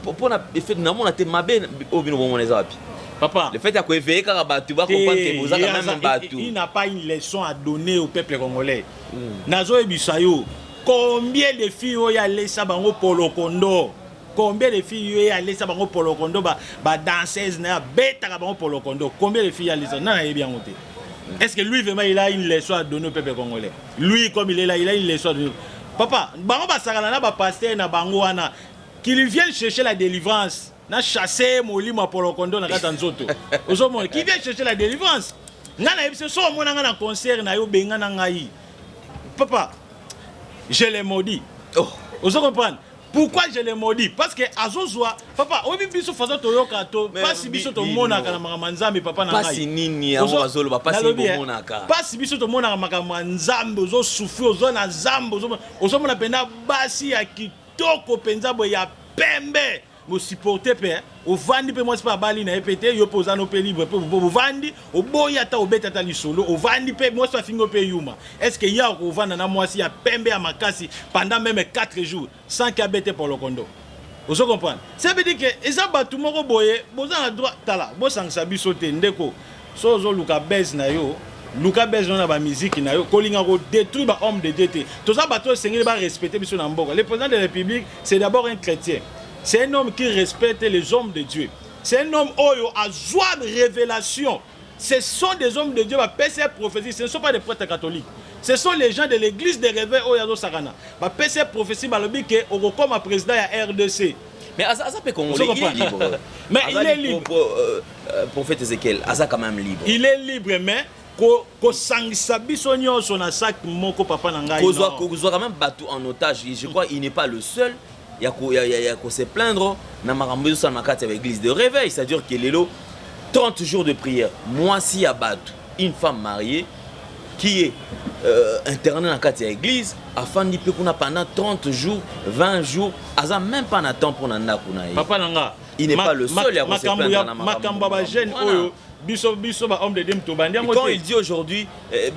mpona effet namona te mabe oyo bino bomona eza wapi? Papa. Le fait ya koéveiller kaka bato bacomprendre ke boza quand même bato. Il n'a pas une leçon à donner au peuple congolais. Nazoyebisa yo. Combien de filles oyo alesa bango polokondo? Combien de filles oyo alesa bango polokondo, ba, ba danseuse na ye abetaka bango polokondo? Combien de filles alesa? Nani ayebi yango te? Est-ce que lui vraiment, il a une leçon à donner au peuple congolais? Lui, comme il est là, il a une leçon à donner? Papa, bango basakana na bapasteur na bango wana, qu'il vienne chercher la délivrance na chasser molimo ya polokondo na kati ya nzoto. Ozomona, qu'il vienne chercher la délivrance. Ngai nayebi se so omona ngai na concert na yo, benga na ngai. Papa, je le maudis. Oh. Ozo comprendre pourquoi je le maudis? Parce que azozwa, papa, oyebi biso façon toyoka to pasi, biso tomonaka na makambo ya Nzambe, papa na ngai. Pasi nini yango bazoloba? Pasi Nalobi, eh, bomonaka? Pasi biso tomonaka makambo ya Nzambe. Ozosouffrir, ozwa na Nzambe, ozomona mpenza basi ya kitoko mpenza boye ya pembe, bosupporte mpe, eh, ovandi mpe, mwasi mpe abali na ye mpe te, yo mpe oza no mpe libre mpe bovandi, oboyi ata obeti ata lisolo, ovandi mpe, mwasi afingi yo mpe yuma. Est ce que ye akovanda na mwasi ya pembe ya makasi pendant même 4 jours sans ke abete polokondo? Ozo comprendre? Ça veut dire que eza bato moko boye boza na droit. Tala, bosangisa biso te, ndeko. So ozoluka base na yo, luka base na yo na bamiziki na yo, kolinga kodétruire bahomme de Dieu te. Toza bato oyo esengeli barespecte biso na mboka. Le président de la République, c'est d'abord un chrétien, c'est un homme qui respecte les hommes de Dieu, c'est un homme oyo azwa révélation. Ce sont des hommes de Dieu bapesi ye prophétie. Ce ne sont pas des prêtres catholiques, ce sont les gens de l'église de réveil oyo azosakana. Bapesi ye prophétie, balobi ke okokoma président ya RDC. Mais aza, aza mpe congolais, il est libre. Mais Aza il est libre. Prophète Ezekiel aza quand même libre. Il est libre, mais kosangisa biso nyonso na sac moko, papa na ngai, kozwa non. Kozwa quand même bato en otage, je crois il n'est pas le seul ya ko se plaindre na makambo ezosala na kati ya baéglise de réveil. C'est à dire que lelo 30 jours de prière, mwasi ya bato, une femme mariée qui est internée na kati ya église, afandi mpe kuna pendant 30 jours, 20 jours, aza même pas na temps mpona ndako na ye. Papa na nga, Il n'est pas le seul ya ko se makambo plaindre ya na makambo ya bajeune Voilà. oyo biso bahomme de Dieu tobandi yango Quand te. il dit aujourd'hui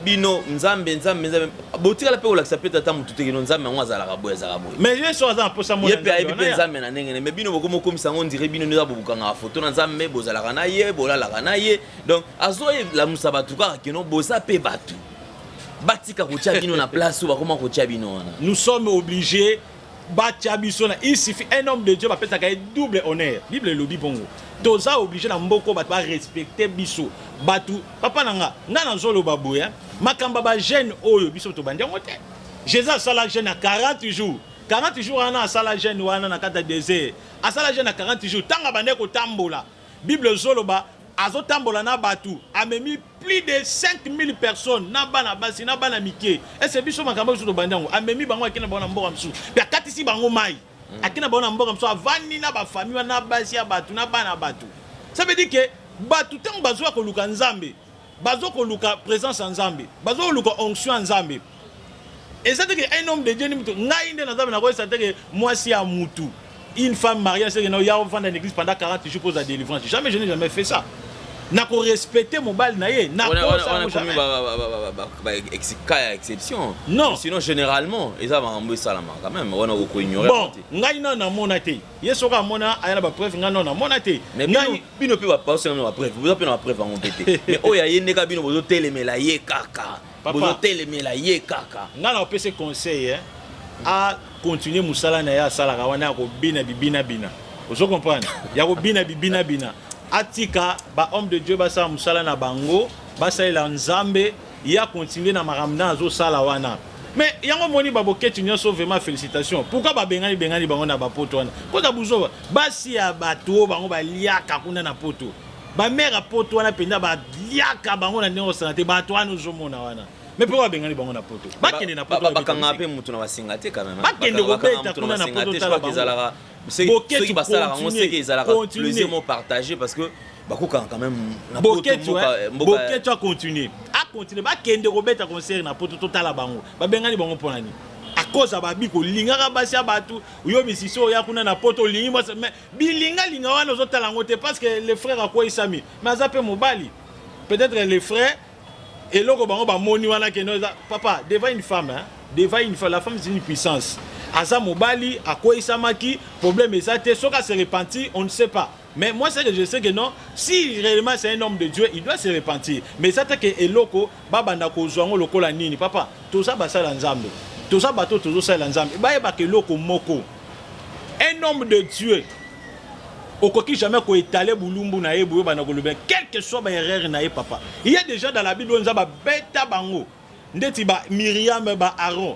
bino Nzambe, Nzambe, Nzambe, botikala mpe kolakisa mpe tata motu te kino Nzambe yango azalaka boye, azalaka boye. Mais ye so aza na posa Ye mpe ayebi mpe Nzambe na ndenge ne, mais bino bokomokomisa yango ndire bino nde eza bobukangaka foto na Nzambe, bozalaka na ye, bolalaka na ye. Donc azoyelamusa bato kaka kino boza mpe bato batika kotia bino na place oyo bakoma kotia bino wana. Nous sommes obligés batia biso na, il suffit un homme de Dieu, bapesaka ye double honneur, Bible elobi bongo. Toza obligé na mboka bato barespecte biso bato. Papa na nga, nga nazoloba boye, hein, makambo ya bajeune oyo biso tobandi yango te. Jésus asala jeûne ya 40 jours. 40 jours wana asala jeûne wana na kati ya désert, asala jeûne ya 40 jours. Ntango abandaki kotambola, Bible ezoloba azotambola na bato, amemi plus de 5000 personnes na bana basi na bana mike. Ese biso makambo biso tobandi yango? Amemi bango, akei na bango na mboka mosusu mpe akatisi bango mai, akei na bango na mboka mosusu, avandi na bafamille wana, na basi ya bato na bana bato. Ça veut dire que bato ntango bazwa koluka Nzambe, bazo koluka présence ya Nzambe, bazo koluka onction ya Nzambe. Eza te ke un homme de Dieu ni mutu. Ngai nde na Nzambe nakoyesa te ke mwasi ya mutu, une femme mariée, c'est que no ya ovanda na église pendant 40 jours pour la délivrance. Jamais, je n'ai jamais fait ça. Nakorespecte mobali na ye. Wana komi cas ya exception. Non. Sinon généralement eza makambo esalama quand même wana, okoignore. Bon, ngai nano namona te. Ye soki amona, aya na bapreuve. Ngai nano namona te. Mais bino mpe bapaosanga na bapreuve, boza mpe na bapreuve yango mpe te, mais oyo aye ndeka bino bozotelemela ye kaka, bozotelemela ye kaka. Ngai na opesi conseil, eh, a continue mosala na ye asalaka wana ya kobina bibinabina. Ozo comprendre? Ya kobina bibinabina, atika bahomme de Dieu basala mosala na bango, basalela Nzambe. Ye akontinue na makambo na azosala wana. Mais yango moni baboketi nyonso, vraiment félicitation. Pourquoi babengani bengani bango na bapoto wana? Koza buzoba, basi ya bato oyo bango baliaka kuna na poto, bamare ya poto wana mpenza baliaka bango na ndenge osala te. Bato wana ozomona wana, mais mpo babengani bango na poto, bakende na poto. Bakangaka mpe motu na basinga te quand même. Bakende kobeta kuna na poto, tala bango. Ezalaka soki basalaka yango, seke ezalaka plaisir mo partagé, parce que bakokanga quand même na Boketu acontinue, acontinue. Bakende kobeta concert na poto, totala bango. Babengani bango mpo na nini? À cause ya babi kolingaka basi ya bato. Yo misisi oya kuna na poto, olingi mwasi, mais bilingalinga wana ozotala yango te, parce que le frère akweyisami, mais aza mpe mobali. Peut-être le frère, eloko bango bamoni wana kende eza, papa, devant une femme, hein, devant une femme, la femme, c'est une puissance. Aza mobali, akweyisamaki, problème eza te. Soki ase repentir, on ne sait pas. Mais moi, c'est que je sais que non, si réellement c'est un homme de Dieu, il doit se repentir. Mais ça que eloko babanda kozwa yango lokola nini? Papa, toza basala Nzambe. Toza bato tozosalela Nzambe. Bayebaka eloko moko. Un homme de Dieu okoki jamais ko étaler bulumbu na ye boyo bana koloba quel que soit ba erreur na ye papa. Il y a déjà dans la Bible oyo Nzambe abeta bango ndeti ba Myriam ba Aaron.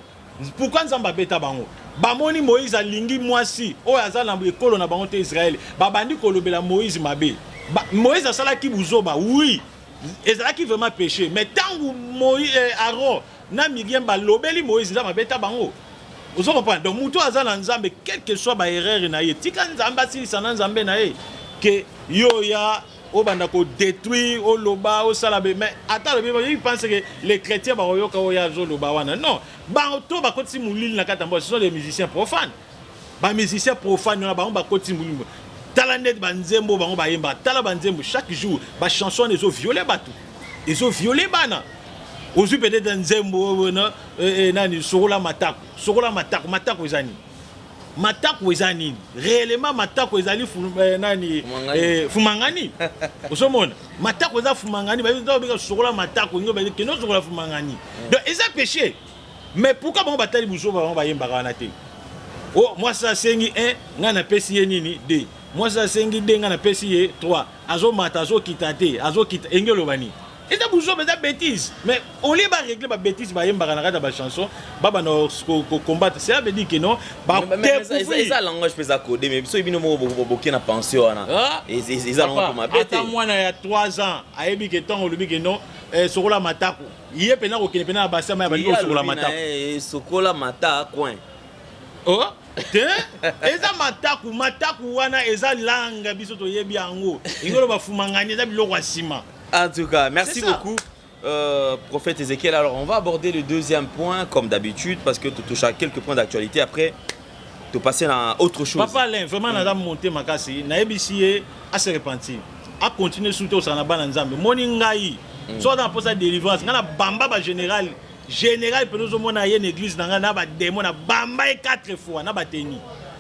Pourquoi Nzambe abeta bango? Bamoni Moïse alingi mwasi oyo aza na ekolo na bango te Israël. Babandi kolobela Moïse mabe. Ba, Moïse asalaki buzoba oui. Ezalaki vraiment péché mais tangu Moïse eh, Aaron na Miriam balobeli Moïse Nzambe abeta bango. Ozo comprendre? Donc mutu aza na Nzambe quel que soit ba erreur na ye, tika Nzambe asilisa na Nzambe na ye que yo ya obanda ko détruire, oloba, osala be mais ata alobi il pense que les chrétiens bakoyoka oyo azoloba wana. Non, bato bakotisi molili na kati ya mboka, ce sont des musiciens profanes. Ba musiciens profanes wana bango bakotisi molili. Tala nde ba nzembo bango bayemba, tala ba nzembo chaque jour, ba chansons wana ezo violer bato. Ezo violer bana. Ozwi peut-être nzembo oyo na eh, eh, nani sokola matako, sokola matako, matako eza nini? Matako eza nini? Réellement matako ezali fu, eh, nani Fumangani. eh, fumangani. Ozomona matako eza fumangani, bayebi ntango babika sokola matako, ingo bayebi kende osokola fumangani. Donc eza péché. Mais pourquoi bango batali buzoba bango bayembaka wana te? Oh, mwasi asengi 1, ngai napesi ye nini 2. Mwasi asengi 2, ngai napesi ye 3. Azomata, azokita te, azokita. Enge oloba nini? Eza buzoba, eza bêtise. Mais au lieu ba régler ba bêtise bayembaka na kati ya ba chanson, ba banda ko ko combattre. Cela veut dire que non, ba découvrir. Eza langage mpe eza codé mais biso bino moko boke na pension wana. Ah, Eza nango papa, mabe te. ata mwana ya 3 ans ayebi ke ntango olobi ke non, eh, sokola matako. Ye pena kokende pena na bassin ya bandi Ye kosokola alobi na matako. ye, sokola mata coin. Oh, te eza mataku, mataku wana eza langue biso toyebi yango. Ingolo bafumangani eza biloko ya nsima. En tout cas, merci C'est ça. beaucoup, prophète Ézéchiel. Alors, on va aborder le deuxième point, comme d'habitude, parce que tu touches à quelques points d'actualité. Après, tu passes à autre chose. Papa Alain, vraiment, naza monté makasi, nayebisi ye a se repentir. A continuer surtout osala na bana Nzambe. Moni ngai, so aza na posa délivrance, ngai na bamba ba général, général pe nozomona ye na église na ngai na ba démon na bamba ye 4 fois na ba teni.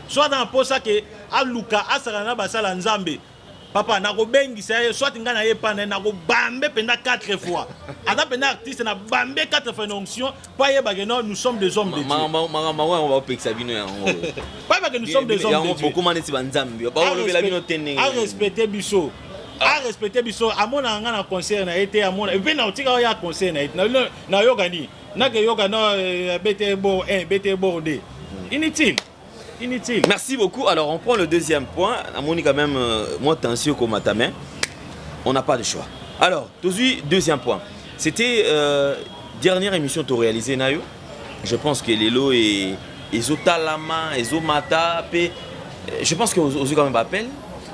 So aza na posa ke aluka asala na basala Nzambe. Papa nakobengisa ye soit ngai na ye pa na ye nakobambe mpenza 4 fois. Aza mpenza artiste na bambe 4 fois na onction po ayeba ke non, nous sommes des hommes de Dieu. Makambo yango baopekisa bino yango. Po ayeba ke nous sommes des hommes Yango de Dieu. bokoma neti banzambe. Baolobela bino te ndenge. A respecter biso. A respecter biso. Amona nga na concert na ye te, amona. Et puis na otika ya concert na ye. Na na yoka ni. Na ke yoka na bete bo 1, bete bo 2. Inutile. Inutile. Merci beaucoup. Alors, on prend le deuxième point. Amoni quand même, moi, tension comme ta main. On n'a pas de choix. Alors, tout de suite, deuxième point. C'était dernière émission que tu réalisée, Nayo. Je pense que Lelo et Ezotalama, Ezomata, pe, je pense que vous avez quand même appel.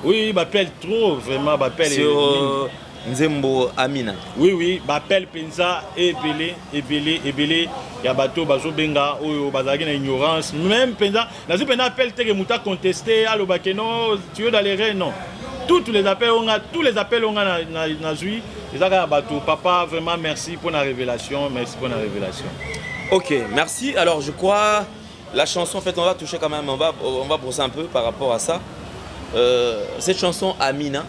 Oui, m'appelle trop, vraiment, m'appelle. Sur Nzembo Amina. Oui, oui, m'appelle Penza, ebele, ebele, ebele. Ya bato bazo benga oyo bazalaki na ignorance. Même Penza, nazo penza appel te que muta contester, aloba que non, tu es dans les règles, non. Toutes les appels on a, tous les appels on a na, na, na zui, ezaka bato papa vraiment merci pour la révélation, merci pour la révélation. OK, merci. Alors je crois la chanson en fait on va toucher quand même, on va brosser un peu par rapport à ça. Cette chanson Amina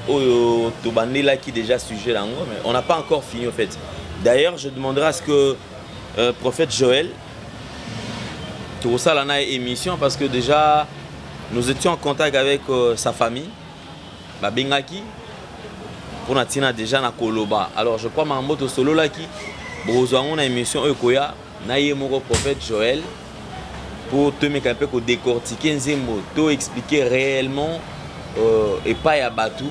oyo tobandela qui déjà sujet là mais on n'a pas encore fini en fait. D'ailleurs, je demanderai à ce que prophète Joël tosala na émission parce que déjà nous étions en contact avec sa famille babengaki pour na tina déjà na koloba. Alors je crois mambo to solo là qui bozwa ngo na émission oyo koya na ye moko prophète Joël pour te mettre un peu ko décortiquer nzembo to expliquer réellement et pas ya batu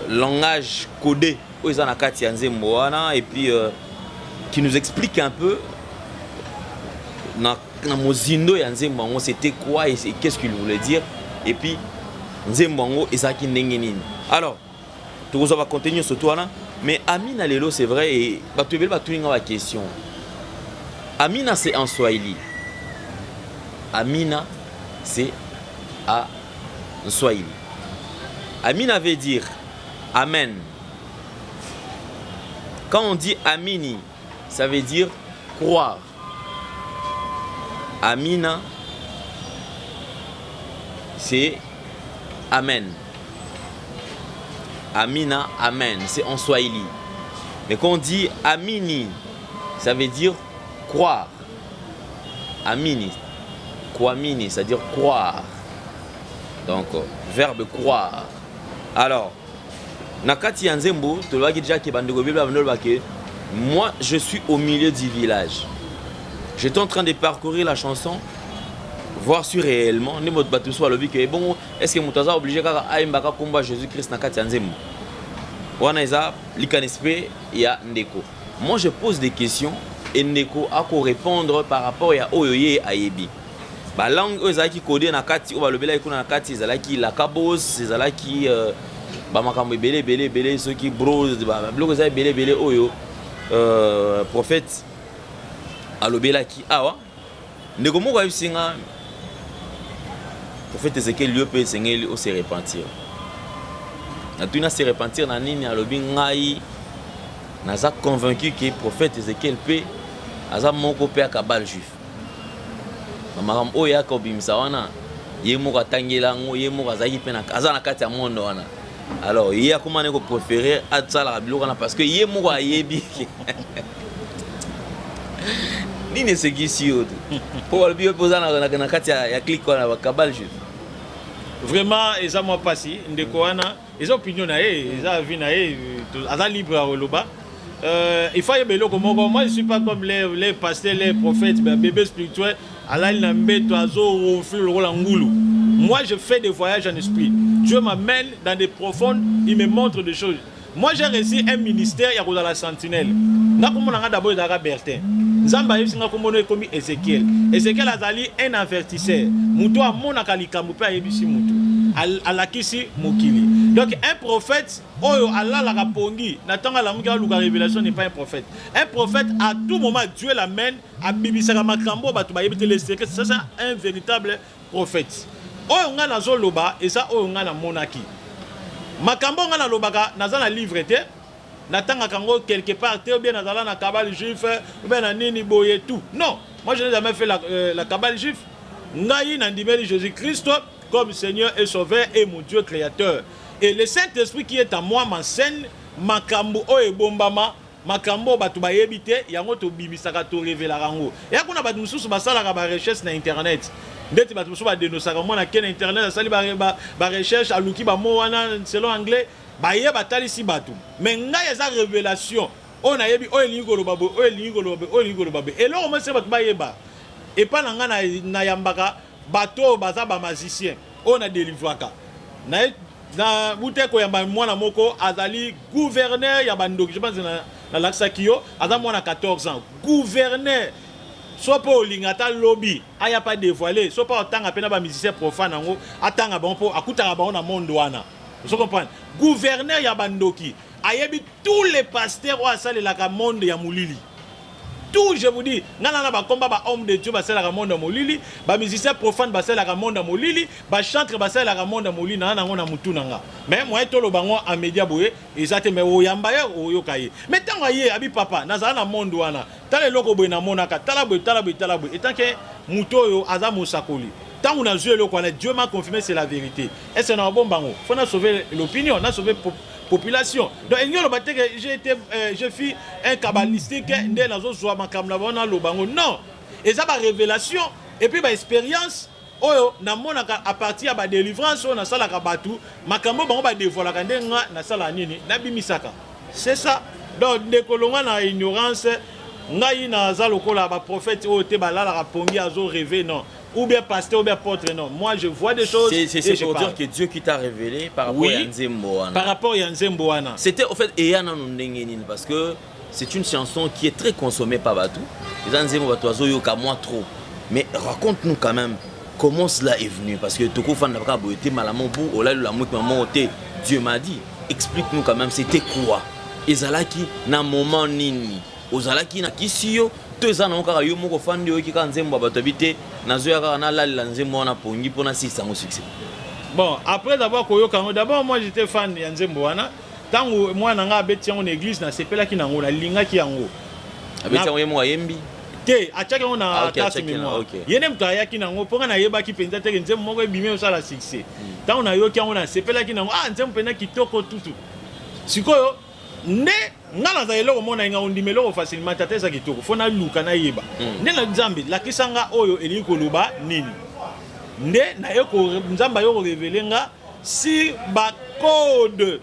langage codé oyo eza na kati ya nzembo wana et puis qui nous explique un peu na mozindo ya nzembo yango c'était quoi et qu'est-ce qu'il voulait dire et puis nzembo yango ezalaki ndenge nini. Alors tokozwa ba contenu surtout wana mais Amina lelo c'est vrai et bato ebele batuni nga ba question. Amina c'est en Swahili. Amina c'est en Swahili. Amina veut dire amen. Quand on dit Amini, ça veut dire croire. Amina, c'est amen. Amina, amen, c'est en Swahili. Mais quand on dit Amini, ça veut dire Croire. Amini. Kuamini, c'est-à-dire croire. Donc, verbe croire. Alors, na kati ya nzembo, tolobaki déjà que bandeko ebele bandoloba que moi je suis au milieu du village. J'étais en train de parcourir la chanson, voir si réellement nde moto bato mosusu balobi ke bongo est ce que moto aza obligé kaka ayembaka nkombo ya Jésus Christ na kati ya nzembo wana? Eza likanisi mpe ya ndeko. Moi, je pose des questions et ndeko ako répondre par rapport ya oyo ye ayebi. Balangue oyo ezalaki codé na kati, oyo balobelaki kuna na kati, ezalaki lakabos, ezalaki bamakambo ebele ebele ebele, soki bros, biloko eza ebele ebele oyo prophète alobelaki awa. Ndeko moko ayebisi nga: "Prophète Ezekiel, yo mpe esengeli ose repentir." Natuni: "Ase repentir na nini?" Alobi: "Ngai naza convaincu ke prophète Ezekiel mpe aza moko mpe akabbale juif. Bamakambo oyo yaka obimisa wana, ye moko atangela yango, ye moko azalaki mpe aza na kati ya monde wana. Alors ye akóma ne kopréférer asalaka biloko wana parce que ye moko ayebi." Nini esekisi yo te? Mpo balobi yo mpe oza na kati ya clique wana, bakabbale juif. Vraiment, eza mwa mpasi. Ndeko wana, eza opinion na ye, eza avis na ye, aza libre ya koloba. Il faut ayeba eloko moko: moi, je suis pas comme les pasteurs, les prophètes bébé spirituel, alali na mbeto, azoronfler lokola ngulu. Moi, je fais des voyages en esprit. Dieu m'amène dans des profondes, il me montre des choses. Moi, j'ai réussi un ministère ya kozala sentinelle. Nga, kombo na nga d'abord ezalaka Bertin. Nzambe ayebisi nga kombo no ekomi Ezekiel. Ezekiel azali un avertisseur, moto amonaka likambo mpe ayebisi motu, alakisi mokili. Donc un prophète oyo alalaka pongi na ntango alamuki aluka révélation n'est pas un prophète. Un prophète, à tout moment Dieu l'amène, abimisaka makambo oyo bato bayebi te, les secrets. Ça, c'est un véritable prophète. Oyo ngai nazoloba eza oyo ngai namonaki. Makambo oyo ngai nalobaka, naza na livre te, natangaka yango quelque part te, ou bien nazala na kabbale juif, ou bien na nini boye tout. Non, moi, je n'ai jamais fait la kabbale juif. Ngai nandimeli Jésus Christ comme Seigneur et Sauveur et mon Dieu créateur, et le Saint-Esprit qui est en moi m'enseigne makambo oyo ebombama, makambo oyo bato bayebi te. Yango tobimisaka, torevelaka yango. Eya kuna, bato mosusu basalaka barecherche na internet, ndeti bato mosusu badenosaka mwana ke na internet, asali barecherche, aluki bamo wana selon anglais, baye batalisi bato. Mais ngai, eza révélation oyo nayebi, oyo elingi koloba boye, oyo elingi koloba boye, oyo elingi koloba boye. Eloko moko se bato bayeba epa na ngai, nayambaka bato oyo baza bamagicien, oyo nadelivraka na bute koyamba mwana moko azali gouverneur ya bandoki. Je pense nalakisaki yo, aza mwana 14 ans, gouverneur. So mpo olinga ata lobi aya pa dévoiler, so mpo otanga mpe na bamusicien profane yango, atanga bango mpo akutaka bango na monde wana. Ozo comprendre? Gouverneur ya bandoki ayebi tous les pasteurs oyo asalelaka monde ya molili, tout. Je vous dis, nga na bakomba bahomme de Dieu basalelaka monde ya molili, bamusicien profane basalelaka monde ya molili, bachantre basalelaka monde ya molili. Naa nango na mutu na nga, mais moye toloba ngo en média boye eza te. Mais oyamba ye, oyoka ye. Mais ntango aye, abi: "Papa, nazala na monde wana, tala eloko boye namonaka, tala boye, tala boye, tala boye." Etanke moto oyo aza mosakoli, ntango nazwi eloko wana, Dieu m'a confirmé, c'est la vérité. Est ce na babomba yango? Faut na sauver l'opinion, na sauver population. Donc elingi oloba te ke j'ai été je suis un kabbalistique nde nazozwa makambo na bango naloba yango. Non, eza barévélation et puis baexpérience oyo namonaka à partir ya badélivrance oyo nasalaka bato. Makambo bango badévoilaka nde nga nasalaka nini? Nabimisaka. C'est ça. Donc ndeko, longwa na ignorance. Ngai naza lokola baprophète oyo te balalaka pongi, azo rêver, non, ou bien pasteur ou bien apôtre, non. Moi, je vois des choses. C'est pour dire que Dieu qui t'a révélé par rapport Oui, à Nzembo wana. Par rapport ya nzembo wana. C'était au fait eya nanu ndenge nini? Parce que c'est une chanson qui est très consommée par bato. Eza nzembo bato bazoyoka moi trop. Mais raconte-nous quand même comment cela est venu, parce que tokofanda kaka boye te, malamu bu olali olamuki mama te, Dieu m'a dit. Explique-nous quand même, c'était quoi? Ezalaki na moment nini? Ozalaki na kisi yo to eza nango kaka yo moko ofandi, oyoki kaka nzembo ya bato abi te, nazoya kaka nalalela nzembo wana pongi mpo nasilisa yango succès? Bon, après d'abord koyoka yango, d'abord moi, j'étais fan ya nzembo wana. Ntango mwana na nga abeti yango na église, nasepelaki nango, nalingaki yango. Abeti yango ye moko, ayembi? Te, atiaki yango na Ah, ok, carte atiaki na- mémoire. Ye nde moto ayaki nango, mpo nga nayebaki mpenza teke nzembo moko ebimi, osala succès. Ntango nayoki yango, nasepelaki nango. Ah, nzembo mpenza kitoko tutu. Sikoyo Nde nga naza eloko mona nga ondima eloko facilement, tata eza kitoko, fo naluka nayeba. Nde na Nzambe lakisa nga oyo elingi koloba nini. Nde naye ko Nzambe aye korévéler nga si bacode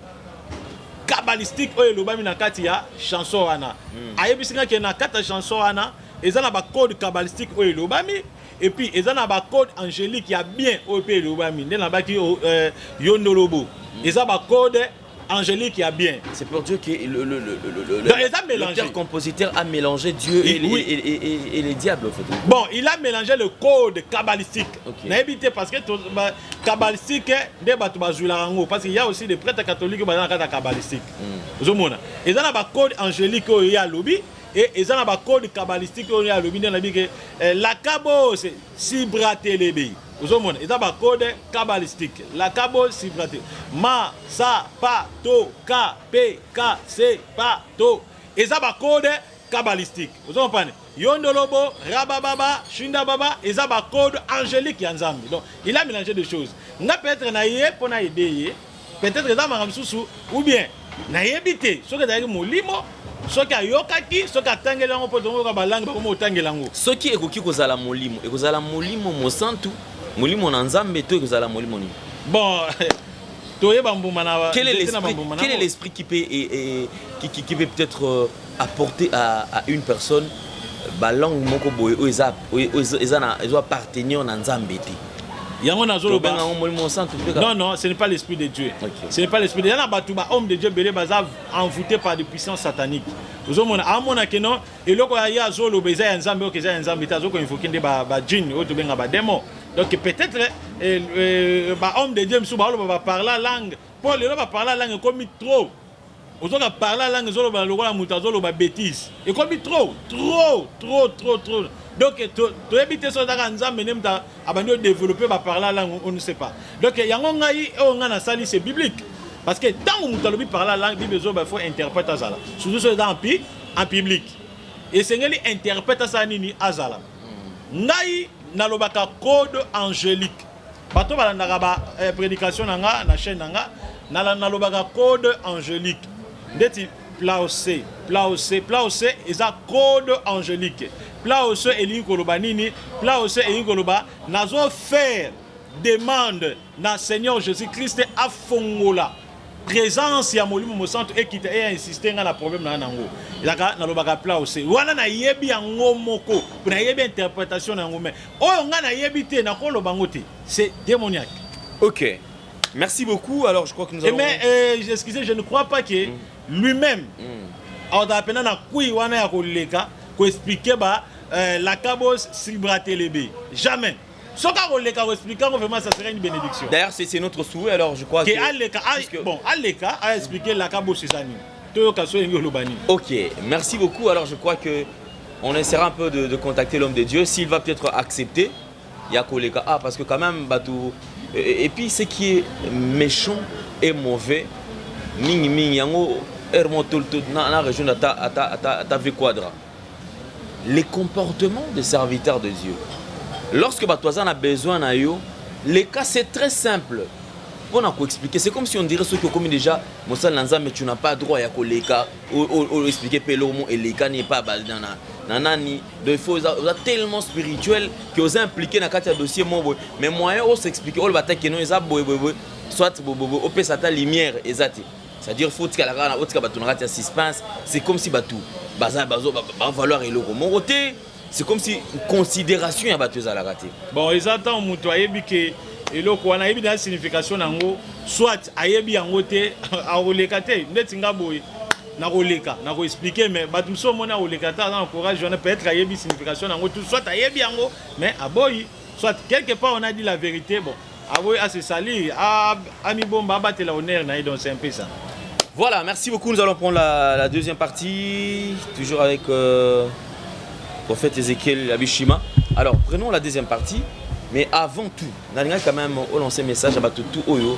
kabbalistique oyo elobami na kati ya chanson wana. Ayebisi nga ke na kati ya chanson wana eza na bacode kabbalistique oyo elobami, et puis eza na bacode angélique ya bien oyo mpe elobami. Nde nabaki yo ndolobo eza bacode angélique ya bien. C'est pour dire que Donc, eza mélangé. L'auteur compositeur a mélangé Dieu et, Oui. et les diables, en fait. Bon, il a mélangé le code kabbalistique. Nayebi te, parce que kabbalistique nde bato bazwilaka yango, parce qu'il y a aussi des prêtres catholiques oyo baza na kati ya kabbalistique. Ozomona eza na bacode angélique oyo ye alobi et eza na bacode kabbalistique oyo ye alobi. Nde nayebi ke lakabo sibratelebe, ozomona eza bacode kabbalistique, lakabo sibrate ma sa pa to ka p k c pa to, eza bacode kabbalistique. Ozomopane yondolobo rabababa shinda baba, eza bacode angélique ya Nzambe. Donc il a mélangé des choses. Nga peut-être na ye mpo na aide ye, peut-être eza makambo mosusu, ou bien nayebi te soki ezalaki molimo, soki ayokaki, soki atangeli yango, mpo tongoyoka balangue bakoma kotangela yango. Soki ekoki kozala molimo, ekozala molimo mosantu, molimo na Nzambe, to ekozala molimo nini? Bon, toyeba mbuma na Quel est nzete na l'esprit, bambuma quel est nango. l'esprit qui peut, et, qui peut peut-être apporter à une personne balangue moko boye oyo eza na ezo appartenir na Nzambe te? Yango nazoloba. Tobenga yango molimo mosantu mpe kaka? Non, non, ce n'est pas l'esprit de Dieu. Ce n'est pas l'esprit de Dieu. Na bato ba homme de Dieu ebele baza envoûté par des puissances sataniques. Ozomona amona ke non, eloko ya ye azoloba eza ya Nzambe, oyo eza ya Nzambe te, azokoinvoquer nde bajinn oyo tobenga badémon. Donc peut-être bahomme de Dieu mosusu baoloba baparler langue, mpo lelo baparler langue ekomi trop. Ozoka parler langue, ezoloba lokola moto azoloba bêtise, ekomi trop, trop, trop, trop, trop. Donc toyebi te soki ezaka Nzambe nde moto abandi odévelopper baparler langue, on ne sait pas. Donc yango ngai oyo ngai nasali, c'est biblique, parce que ntango moto alobi parler langue, Bible ezoba faut interprète azala, surtout soki eza en public, esengeli interprète asala nini? Azala. Ngai nalobaka code angélique. Bato balandaka ba prédication na nga na chaîne na nga, nalobaka code angélique ndeti plaose, plaose, plaose eza code angélique. Plaose elingi koloba nini? Plaose elingi koloba nazofaire demande na Seigneur Jésus Christ afongola présence ya Molimo Mosantu ekita eya insiste nga na problème na nga nango. Ezalaka nalobaka plaose wana, nayebi yango moko, nayebi interprétation na yango, mais oyo nga nayebi te, nakoloba yango te, c'est démoniaque. Ok, merci beaucoup. Alors je crois que nous Et allons mais excusez, je ne crois pas que lui-même akozala mpena na kui wana ya koleka koexpliquer ba lakabos sibratelebe, jamais. Soki akoleka koexpliquer yango, vraiment ça serait une bénédiction. D'ailleurs, c'est notre souhait. Alors je crois ke que aleka bon, aleka aexpliquer lakabos eza nini, toyoka so elingi oloba nini. Ok, merci beaucoup. Alors je crois que on essaiera un peu de contacter l'homme de Dieu, s'il va peut-être accepter. Ya koleka. Ah, parce que quand même, bato. Et puis ce qui est méchant et mauvais, mingi mingi, yango, ermo tout na région ata ata ata ata V quadra. Les comportements des serviteurs de Dieu. Lorsque bato aza na besoin na yo, les cas, c'est très simple. Pour nous expliquer, c'est comme si on dirait ceux qui ont commis déjà mosala na Nzambe, tu n'as pas droit ya koleka o expliquer pe eloko eleka ni pas na na nani. Donc il faut oza tellement spirituel que oza impliqué na kati ya dossier moko boye, mais moyen o s'expliquer, oyo bataki no eza boye boye boye, soit boye boye, opesa ata lumière eza te. C'est-à-dire faut otikala kaka otika bato na kati ya suspense. C'est comme si bato baza bazo bavaloir eloko moko te, c'est comme si considération ya bato ezalaka te. Bon, eza ntango moto ayebi ke eloko wana, ayebi na signification nango, soit ayebi yango te, akoleka te. Ndeti nga boye, nakoleka, nakoexpliquer, mais bato mosusu omoni akoleka te, aza na courage wana, peut-être ayebi signification nango tout, soit ayebi yango mais aboyi, soit quelque part on a dit la vérité, bon, aboyi ase salir, amibomba, abatela honneur na ye. Donc c'est un peu ça. Voilà, merci beaucoup. Nous allons prendre la deuxième partie, toujours avec prophète Ézéchiel Abishima. Alors, prenons la deuxième partie, mais avant tout, nous quand même lancer un message à tout oyo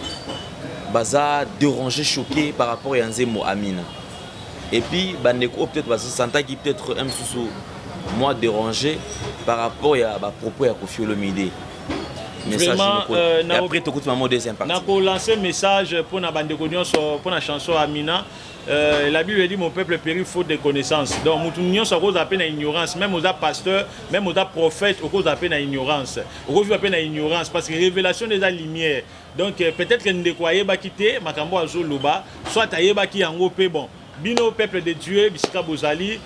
baza dérangé, choqué par rapport à nzembo Amina. Et puis, bandeko peut-être baza sentaki peut-être un sous moi dérangé par rapport à ba propos ya Koffi Olomide. Message Vraiment, Et après tokoti mamo deuxième partie. Nako lancer message pour na bandeko nyonso pour na chanson Amina. La Bible dit mon peuple périt faute de connaissance. Donc mutu nyonso akoza pe na ignorance, même oza pasteur, même oza prophète, okoza pe na ignorance. Okovivre pe na ignorance parce que révélation eza lumière. Donc peut-être que ndeko ayebaki te makambo azoloba, soit ayebaki yango pe bon. Bino peuple de Dieu bisika bozali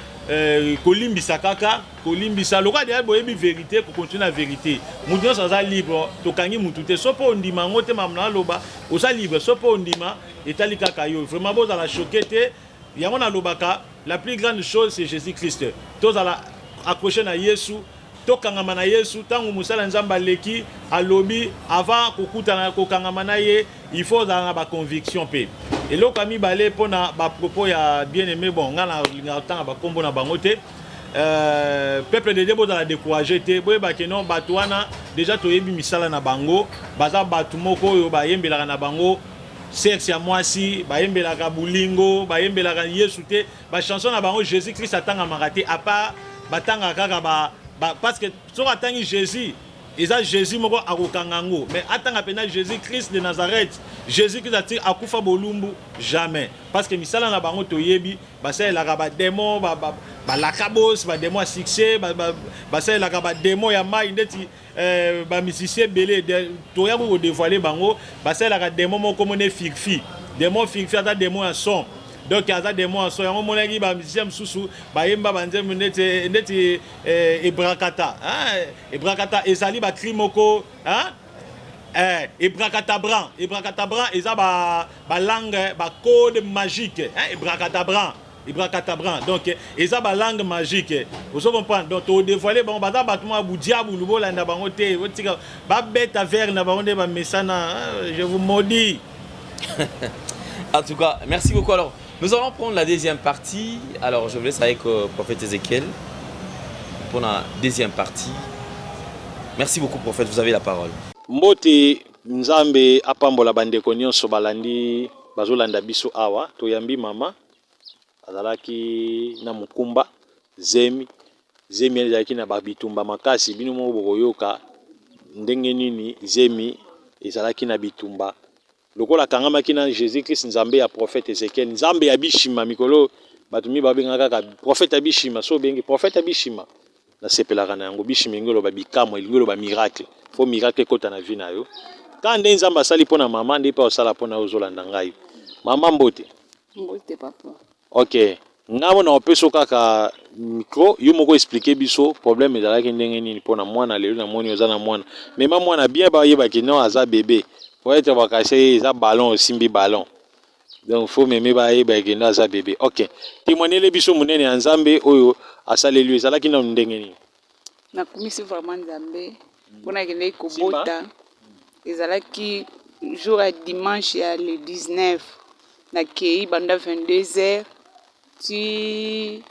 kolimbisa kaka kolimbisa lokola deja boyebi verite kocontinue na verite mutu nyonso aza libre tokangi mutu te so mpo ondima yango te makambo naloba oza libre so mpo ondima etali kaka yo vraiment bozala choqué te yango nalobaka la plus grande chose c'est Jésus Christ tozala accroché na Yesu tokangama na Yesu ntango mosala Nzambe aleki alobi avant kokutana kokangama na ye il faut ozala na baconviction mpe eloko ya mibale mpona bapropos ya bien aimé bon ngai nalingaka kotanga bakombo na bango te. Peuple de Dieu bozala découragé te boyeba ke non bato wana déjà toyebi misala na bango baza bato moko oyo bayembelaka na bango sexe ya mwasi bayembelaka bolingo bayembelaka Yesu te bachanson na bango Jésus Christ atangamaka te à part batangaka kaka ba parce que soki atangi Jésus eza Jésus moko akokanga yango mais atanga mpena Jésus Christ de Nazareth Jésus Christ ati akufa bolumbu jamais parce que misala na bango toyebi basalelaka bademo balakabos bademo ya succès basalelaka bademo ya mai ndeti bamusicien ebele toyaki kodévoile bango basalelaka demo moko mone firfi demo firfi aza demo ya son donc aza demo ya son yango omonaki bamusicien mosusu bayemba banzembo ndeti ebrakata ebrakata ezali bacri moko ebrakadabran ebrakadabran eza balangue bacode magique ebrakadabran ebrakadabran donc eza balangue magique ozo comprendre donc todévoile bango baza bato moko ya budiabulu bolanda bango te botika babeta verre na bango nde bamesana je vous maudis. En tout cas, merci beaucoup. Alors, nous allons prendre la deuxième partie. Alors, je vous laisse avec prophète Ézéchiel pour la deuxième partie. Merci beaucoup, prophète. Vous avez la parole. Mbote Nzambe apambola bandeko nyonso balandi bazolanda biso awa toyambi mama azalaki na mokumba zemi zemi ezalaki na babitumba makasi bino moko bokoyoka ndenge nini zemi ezalaki na bitumba lokola akangamaki na Jésus Christ Nzambe ya prophète Ezekiel Nzambe ya bishima mikolo bato mi babengaka kaka prophète ya bishima so obengi prophète ya bishima nasepelaka na yango bishima elingi oloba bikamwa elingi oloba miracle fo miracle ekota na vie na yo ka nde Nzambe asali mpo na mama nde mpe osala mpo na yo ozolanda ngai mama mbote. Mbote papa. Ok ngai na opesa kaka micro yo moko explique biso problème ezalaki ndenge nini mpona mwana lelo namoni oza na mwana mema mwana bien bayebaki non aza bébé po ete bakase ye eza ballon osimbi ballon donc faut meme bayebaki no aza bébé. Ok témoignele biso monene ya Nzambe oyo asaleli yo ezalaki nanu ndenge nini. Nakumisi vraiment Nzambe mpona akendeki kobota ezalaki jour ya dimanche ya le 19 nakei banda 22 heures ti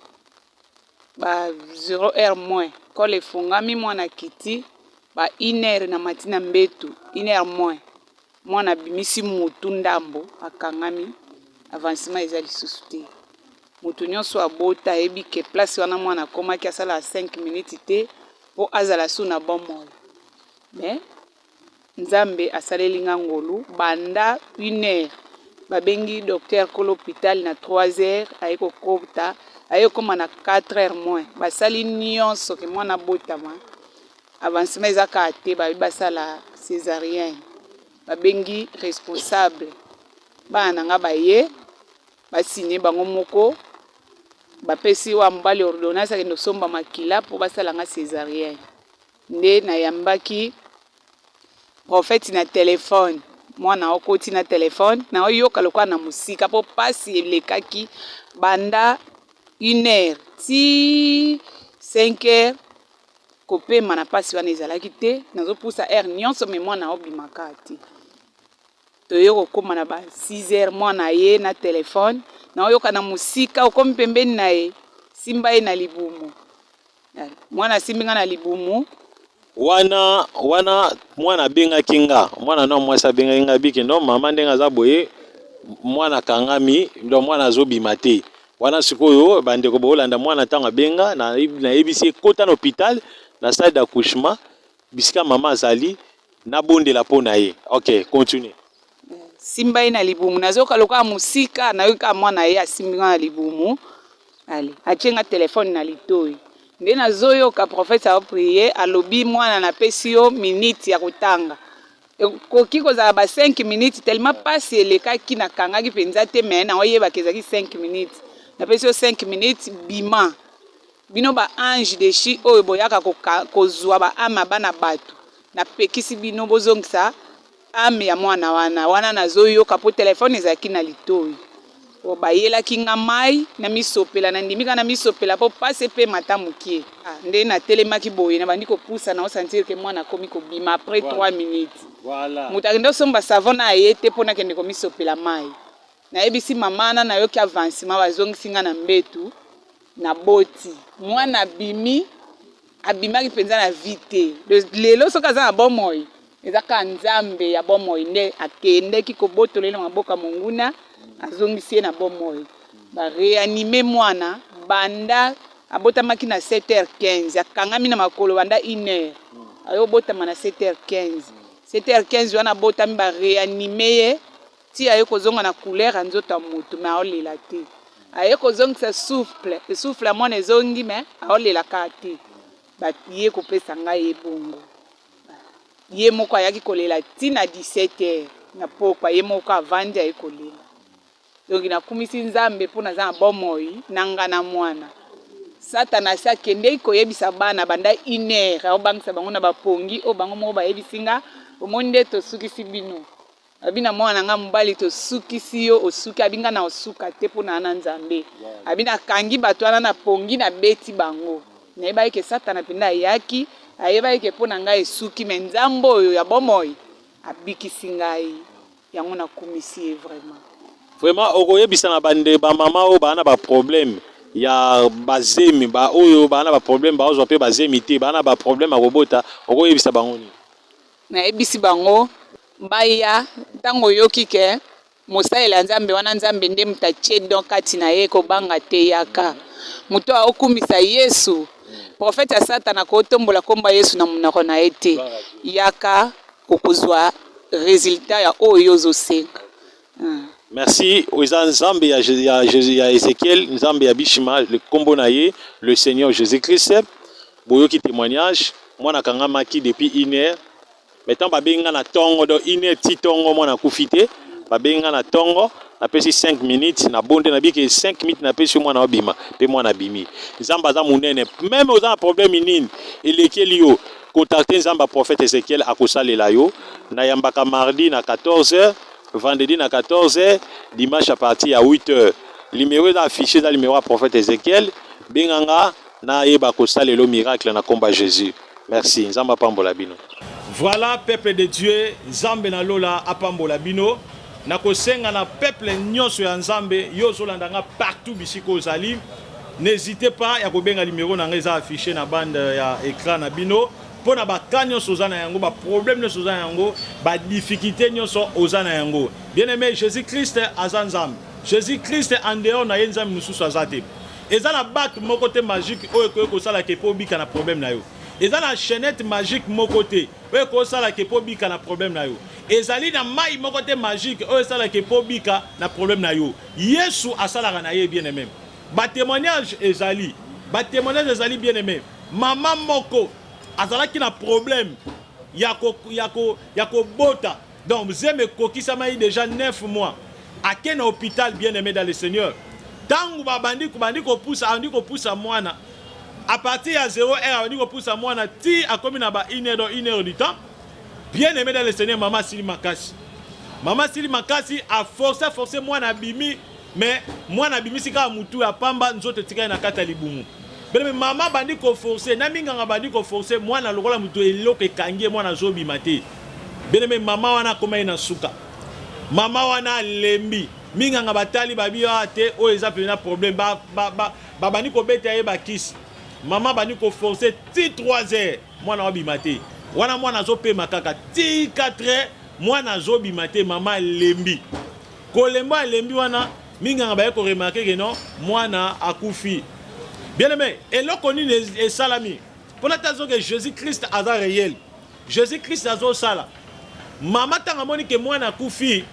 ba 0 heure moins kole efungami mwana akiti ba 1 heure na mati na mbetu 1 heure moins mwana abimisi mutu ndambo akangami avancement eza lisusu te moto nyonso abota ayebi ke place wana mwana akomaki asala 5 minutes te mpo azala su na bomoi mais Nzambe asaleli nga ngolu banda 1 heure babengi docteur kolo hôpital na 3 heures aye kokota aye kokoma na 4 heures moins basali nyonso ke mwana abotama avancement eza kaka te babi basala césarienne babengi responsable bana na nga baye basigne bango moko bapesi wa mobali ordonnance akende kosomba makila mpo basala nga césarienne nde nayambaki prophète na telefone mwana okoti na telefone naoyoka lokola na mosika mpo pasi elekaki banda 1 heure ti 5 heures kopema na pasi wana ezalaki te nazopusa heure nyonso me mwana obimaka te toye kokóma na ba 6 heures mwana ye na telefone naoyoka na mosika okomi pembeni na ye simba ye na libumu mwana asimbi nga na libumu. Wana mwana abengaki nga mwana na mwasi abengaki nga biki no mama ndenge aza boye mwana akangami donc mwana azobima te wana sikoyo bandeko boolanda mwana ntango abenga nayebisi ye kota na hôpital na salle d'accouchement bisika mama azali. Nabondela mpo na ye. Ok, continue. Simba ye na libumu nazoyoka lokola mosika nayoki kaka mwana ye asimbi nga na libumu ale atie nga telefone na litoyi nde nazoyoka prophète ao prie alobi mwana napesi yo minute ya kotanga ekoki kozala ba 5 minutes tellement pasi elekaki nakangaki mpenza te mais naoyebaka ezalaki 5 minutes napesi yo 5 minutes bima Bino ba anges dechus oyo boyaka kozua ba ame ya bana batu napekisi bino bozongisa ame ya mwana wana wana nazoyoka po telephone ezalaki na litoyi po bayelaki nga mayi namisopela nandimi kaka namisopela po pasi epema ata mukie nde natelemaki boye nabandi kopusa nao sentir ke mwana akomi kobima après 3 minutes mutu akende kosomba savon na aye te po nakende komisopela mayi nayebisi mama wana nayoki avancement bazongisi nga na mbetu Naboti mwana abimi abimaki penza na vie te lelo soki aza na bomoi eza kaka nzambe ya bomoi nde akendeki kobotola ye na maboko ya monguna azongisi ye na bomoi ba reanime mwana banda abotamaki na 7h15 akangami na makolo banda 1 heure aye obotama na 7h15 7h15 wana abotami ba reanime ye Ti aye kozonga na couleur ya nzoto ya mutu mais aolela te. Aye kozongisa souffle, souffle ya mwana ezongi mais aolela kaka te. Ba ye kopesa ngai ye bongo. Ye moko ayaki kolela ti na 17 heures na pokwa ye moko avandi aye kolela. Donc nakumisi Nzambe po naza na bomoi na nga na mwana. Satana asi akendeki koyebisa bana banda une heure aobangisa bango na ba pongi oyo bango moko bayebisi nga omoni nde tosukisi bino. Abi na mwana na nga mobali tosukisi yo osuki abi nga nakosuka te po naa na Nzambe abi nakangi bato wana na pongi na beti bango nayebaki ke satana penza ayaki ayebaki ke po na ngai esuki mais Nzambe oyo ya bomoi abikisi ngai yango nakumisi ye vraiment. Vraiment okoyebisa na bande ba mama oyo baa na ba problème ya bazemi ba oyo baa na ba problème baozwa pe bazemi te baa na ba problème ya kobota okoyebisa bango nini? Nayebisi bango baya ntango oyoki ke mosaleli ya Nzambe wana Nzambe nde moto atie don kati na ye kobanga te yaka moto oyo aokumisa Yesu prophète ya satana akotombola kombo ya Yesu na monoko na ye te yaka okozwa resultat ya oyo yo ozosenga. Merci eza nzambe ya, ya, ya Ezekiel nzambe ya bishima le kombo na ye le Seigneur Jesus Christ boyoki témoignage mwana akangamaki depuis une heure mais ntango babengi nga na tongo donc une heure ti tongo mwana akufi te babengi nga na tongo napesi 5 minutes na bonde na bike 5 minutes napesi mwana obima mpe mwana abimi nzambe aza monene meme oza na problème nini elekeli yo contacte nzambe ya prophète Ezekiel akosalela yo nayambaka mardi na 14 heures vendredi na 14 heures dimanche à partir ya 8 heures numero eza affiché eza numero ya prophète Ezekiel benga nga nayeba kosalela yo miracle na komba Jésus merci nzambe apambola bino Voilà peuple de Dieu nzambe na lola apambola bino nakosenga na peuple nyonso ya nzambe yo ozolanda nga partout bisika ozali n'hésitez pas ya kobenga numero na nga eza affiché na bande ya écran na bino mpo na ba cas nyonso oza na yango ba problème nyonso oza na yango ba difficulté nyonso oza na yango bien aimé Jésus Christ aza nzambe Jésus Christ en dehors na ye nzambe mosusu aza te eza na bato moko te magique oyo ekoki kosala ke mpo obika na problème na yo eza na chaînette magique moko te oyo ekosala ke mpo obika na problème na yo ezali na mai moko te magique oyo esalaka ke mpo obika na problème na yo Yesu asalaka na ye bien aimé ba témoignage ezali ba témoignage ezali bien aimé Mama moko azalaki na problème ya ko ya ko ya kobota donc zemi ekokisamaki dejà 9 mois ake na hôpital bien aimé dans le Seigneur tango babandi bandi kopusa abandi kopusa mwana à partir ya 0 heure abandi kopusa mwana ti akomi na ba 1 heure donc 1 heure du temps bien aimé dans le Seigneur mama asili makasi mama asili makasi a force a force mwana abimi Mais mwana abimisi kaka mutu ya pamba nzoto etikali na kati ya libumu. Bien mama abandi ko forcer na minganga abandi ko forcer mwana lokola mutu eloko ekangi ye mwana azobima te. Bien aime mama wana akomaki na suka. Mama wana alembi. Minganga batali babi ah te oyo eza penza problème ba ba ba babandi kobeta ye bakisi. Mama abandi ko forcer ti 3 heures mwana abima te. Wana mwana azopema kaka ti 4 heures mwana azobima te mama alembi. Kolemba alembi wana minganga baye ko remarquer que non mwana akufi. Bien aimé, eloko nini esalami? Pona ta zoke Jésus Christ aza réel. Jésus Christ azosala. Mama ntango amoni ke mwana akufi,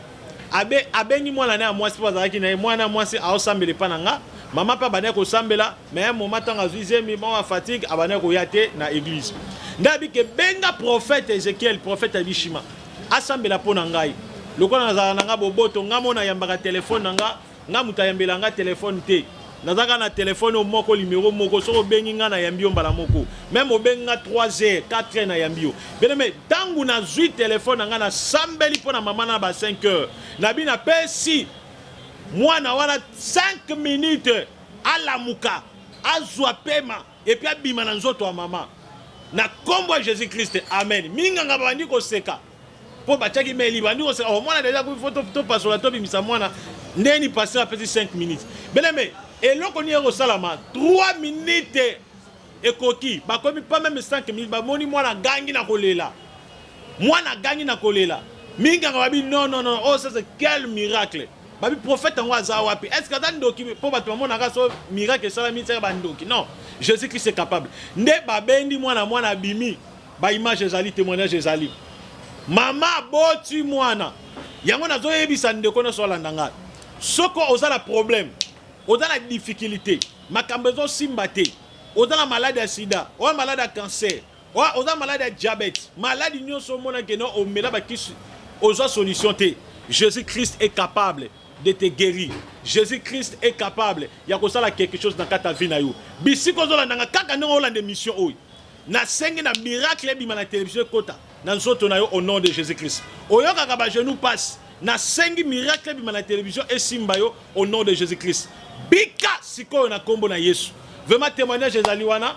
abe, abengi mwana na ya mwasi mpo azalaki na ye. Mwana ya mwasi aosambela epa na nga. Mama mpe abandaki kosambela, mais un moment ntango azwi zemi, mwa fatigue, abandaki koya te na eglise. Nde abi ke benga prophète Ezekiel, prophète ya Bishima, asambela mpo na ngai. Lokola nazalaka na nga boboto, nga moko nayambaka telefone na nga, Nga moto ayambela nga telephone te. Naza kaka na telephone oyo moko numero moko soki obengi nga nayambi yo mbala moko. Meme obengi nga 3 heures, 4 heures nayambi yo. Bien aime tangu nazui telephone na nga nasambeli mpo na mama na ba 5 heures. Nabi napesi mwana wana 5 minutes alamuka azua pema et puis abima na nzoto ya mama. Na kombo ya Jesus Christ amen. Minganga babandi koseka. Po batiaki meli bandi koseka oh mwana deja akufi faut topasola tobimisa mwana ndenge nini pasteur apesi 5 minutes beleme eloko nini ekosalama 3 minutes ekoki bakomi pas meme 5 minutes bamoni mwana agangi na kolela mwana agangi na kolela minganga babi non non non oh ça c'est quel miracle babi prophète yango aza wapi est ce que aza ndoki mpo bato bamonaka so miracle esalami tiaka bandoki non jésus christ est capable nde babendi mwana mwana abimi Ba image ezali, temoignage ezali. Mama aboti mwana. Yango nazo yebisa ndeko nionso alanda nga. Soko oza na problème, oza na difficulté, makambo ezo simba te, oza na malade ya sida, oza malade ya cancer, oza malade ya diabète, malade nionso omona ke no omela ba kisi ozwa solution te. Jesus Christ est capable de te guerir. Jesus Christ est capable ya kosala quelque chose na kati ya vie na yo. Bisika ozolanda nga kaka ndenge olanda émission oyo. Nasengi na miracle ebima na television ekota na nzoto na yo au nom de Jesus Christ. Oyokaka ba genoux pasi. Nasengi miracle ebima na television esimba yo au nom de Jesus Christ. Bika sikoyo na kombo na Yesu. Vraiment témoignage ezali wana.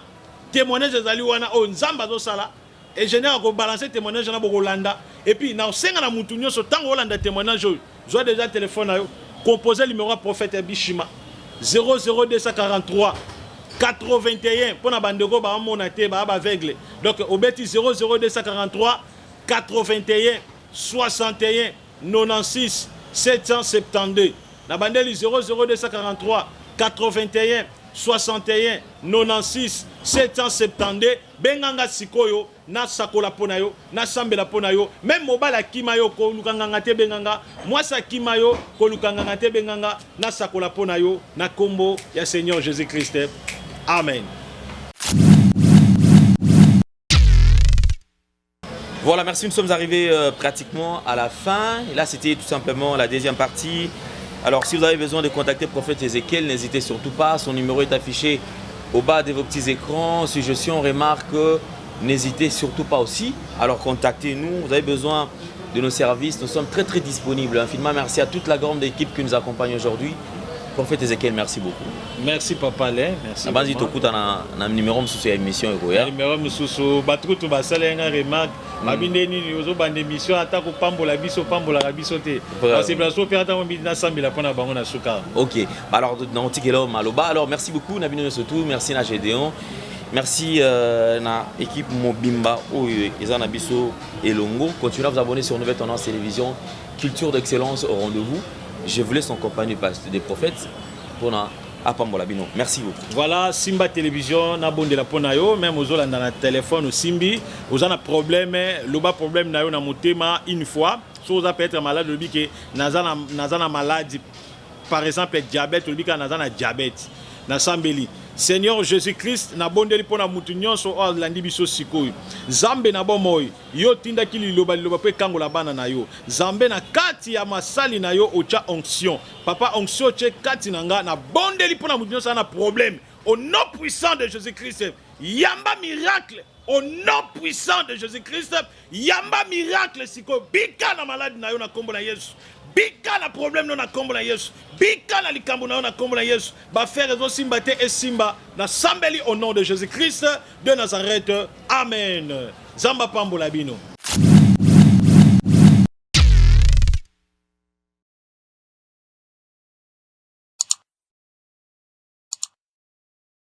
Témoignage ezali wana oyo Nzambe azosala. Ingénieur ako balancer témoignage wana bokolanda. Et puis na osenga na mutu nyonso tango olanda témoignage oyo, zwa déjà téléphone na yo, composer numéro ya prophète Bishima 00243 81 mpo na bandeko baamona te baa baveugle donc obeti 00243 81 61 96 772 na bandeli 00243 81 61 96 772 benga nga sikoyo Nasakola mpo na yo, nasambela mpo na yo. Meme mobali akima yo, koluka nganga te, benga nga. Mwasi akima yo, koluka nganga te, benga nga. Nasakola mpo na yo, na kombo ya Seigneur Jesus Christ. Amen. Voilà, merci. Nous sommes arrivés euh, pratiquement à la fin. Et là, c'était tout simplement la deuxième partie. Alors, si vous avez besoin de contacter Prophète Ézéchiel, n'hésitez surtout pas. Son numéro est affiché au bas de vos petits écrans. Suggestions, remarques, n'hésitez surtout pas aussi. Alors, contactez-nous. Vous avez besoin de nos services. Nous sommes très, très disponibles. Infiniment merci à toute la grande équipe qui nous accompagne aujourd'hui. Prophète Ezekiel, merci beaucoup. Merci papa Alain, merci. Nabanzi tokuta na na numéro mosusu ya émission ekoya. Numéro mosusu bato kutu basala nga remarque mm. babi nde nini ozobanda émission ata kopambola biso opambolaka biso te. Basepela so mpe ata nasambela mpo na bango na suka. Ok, alors naotikela maloba. Alors merci beaucoup na bino nyonso tout, merci na Gédéon. Merci euh, na équipe Mobimba oyo eza na biso elongo. Continuez à vous abonner sur Nouvelle Tendance Télévision. Culture d'excellence au rendez-vous. Je vous laisse en compagnie des prophètes pona apambola bino. Merci beaucoup. Voilà Simba Télévision na bondela pona yo même ozolanda na téléphone osimbi oza na problème loba problème na yo na motema une fois so oza peut-être malade olobi ke naza na naza na maladie par exemple diabète olobi kaka naza na diabète nasambeli Seigneur Jésus-Christ nabondeli pona mutu nyonso oyo alandi biso sikoyo Nzambe na bomoi Yo otindaki liloba, liloba po ekangola bana na yo. Zambe na kati ya masali na yo otia onction. Papa onction otie kati na nga na bondeli pona mutu nionso aza na problème. Au nom puissant de Jesus Christ yamba miracle au nom puissant de Jesus Christ yamba miracle sikoyo bika na malade na yo na kombo na Yesu. Bika na problème no na kombo na Yesu. Bika na likambo na yo na kombo na Yesu. Ba fer ezo simba te esimba na sambeli au nom de Jesus Christ de Nazareth. Amen. Nzambe apambola bino.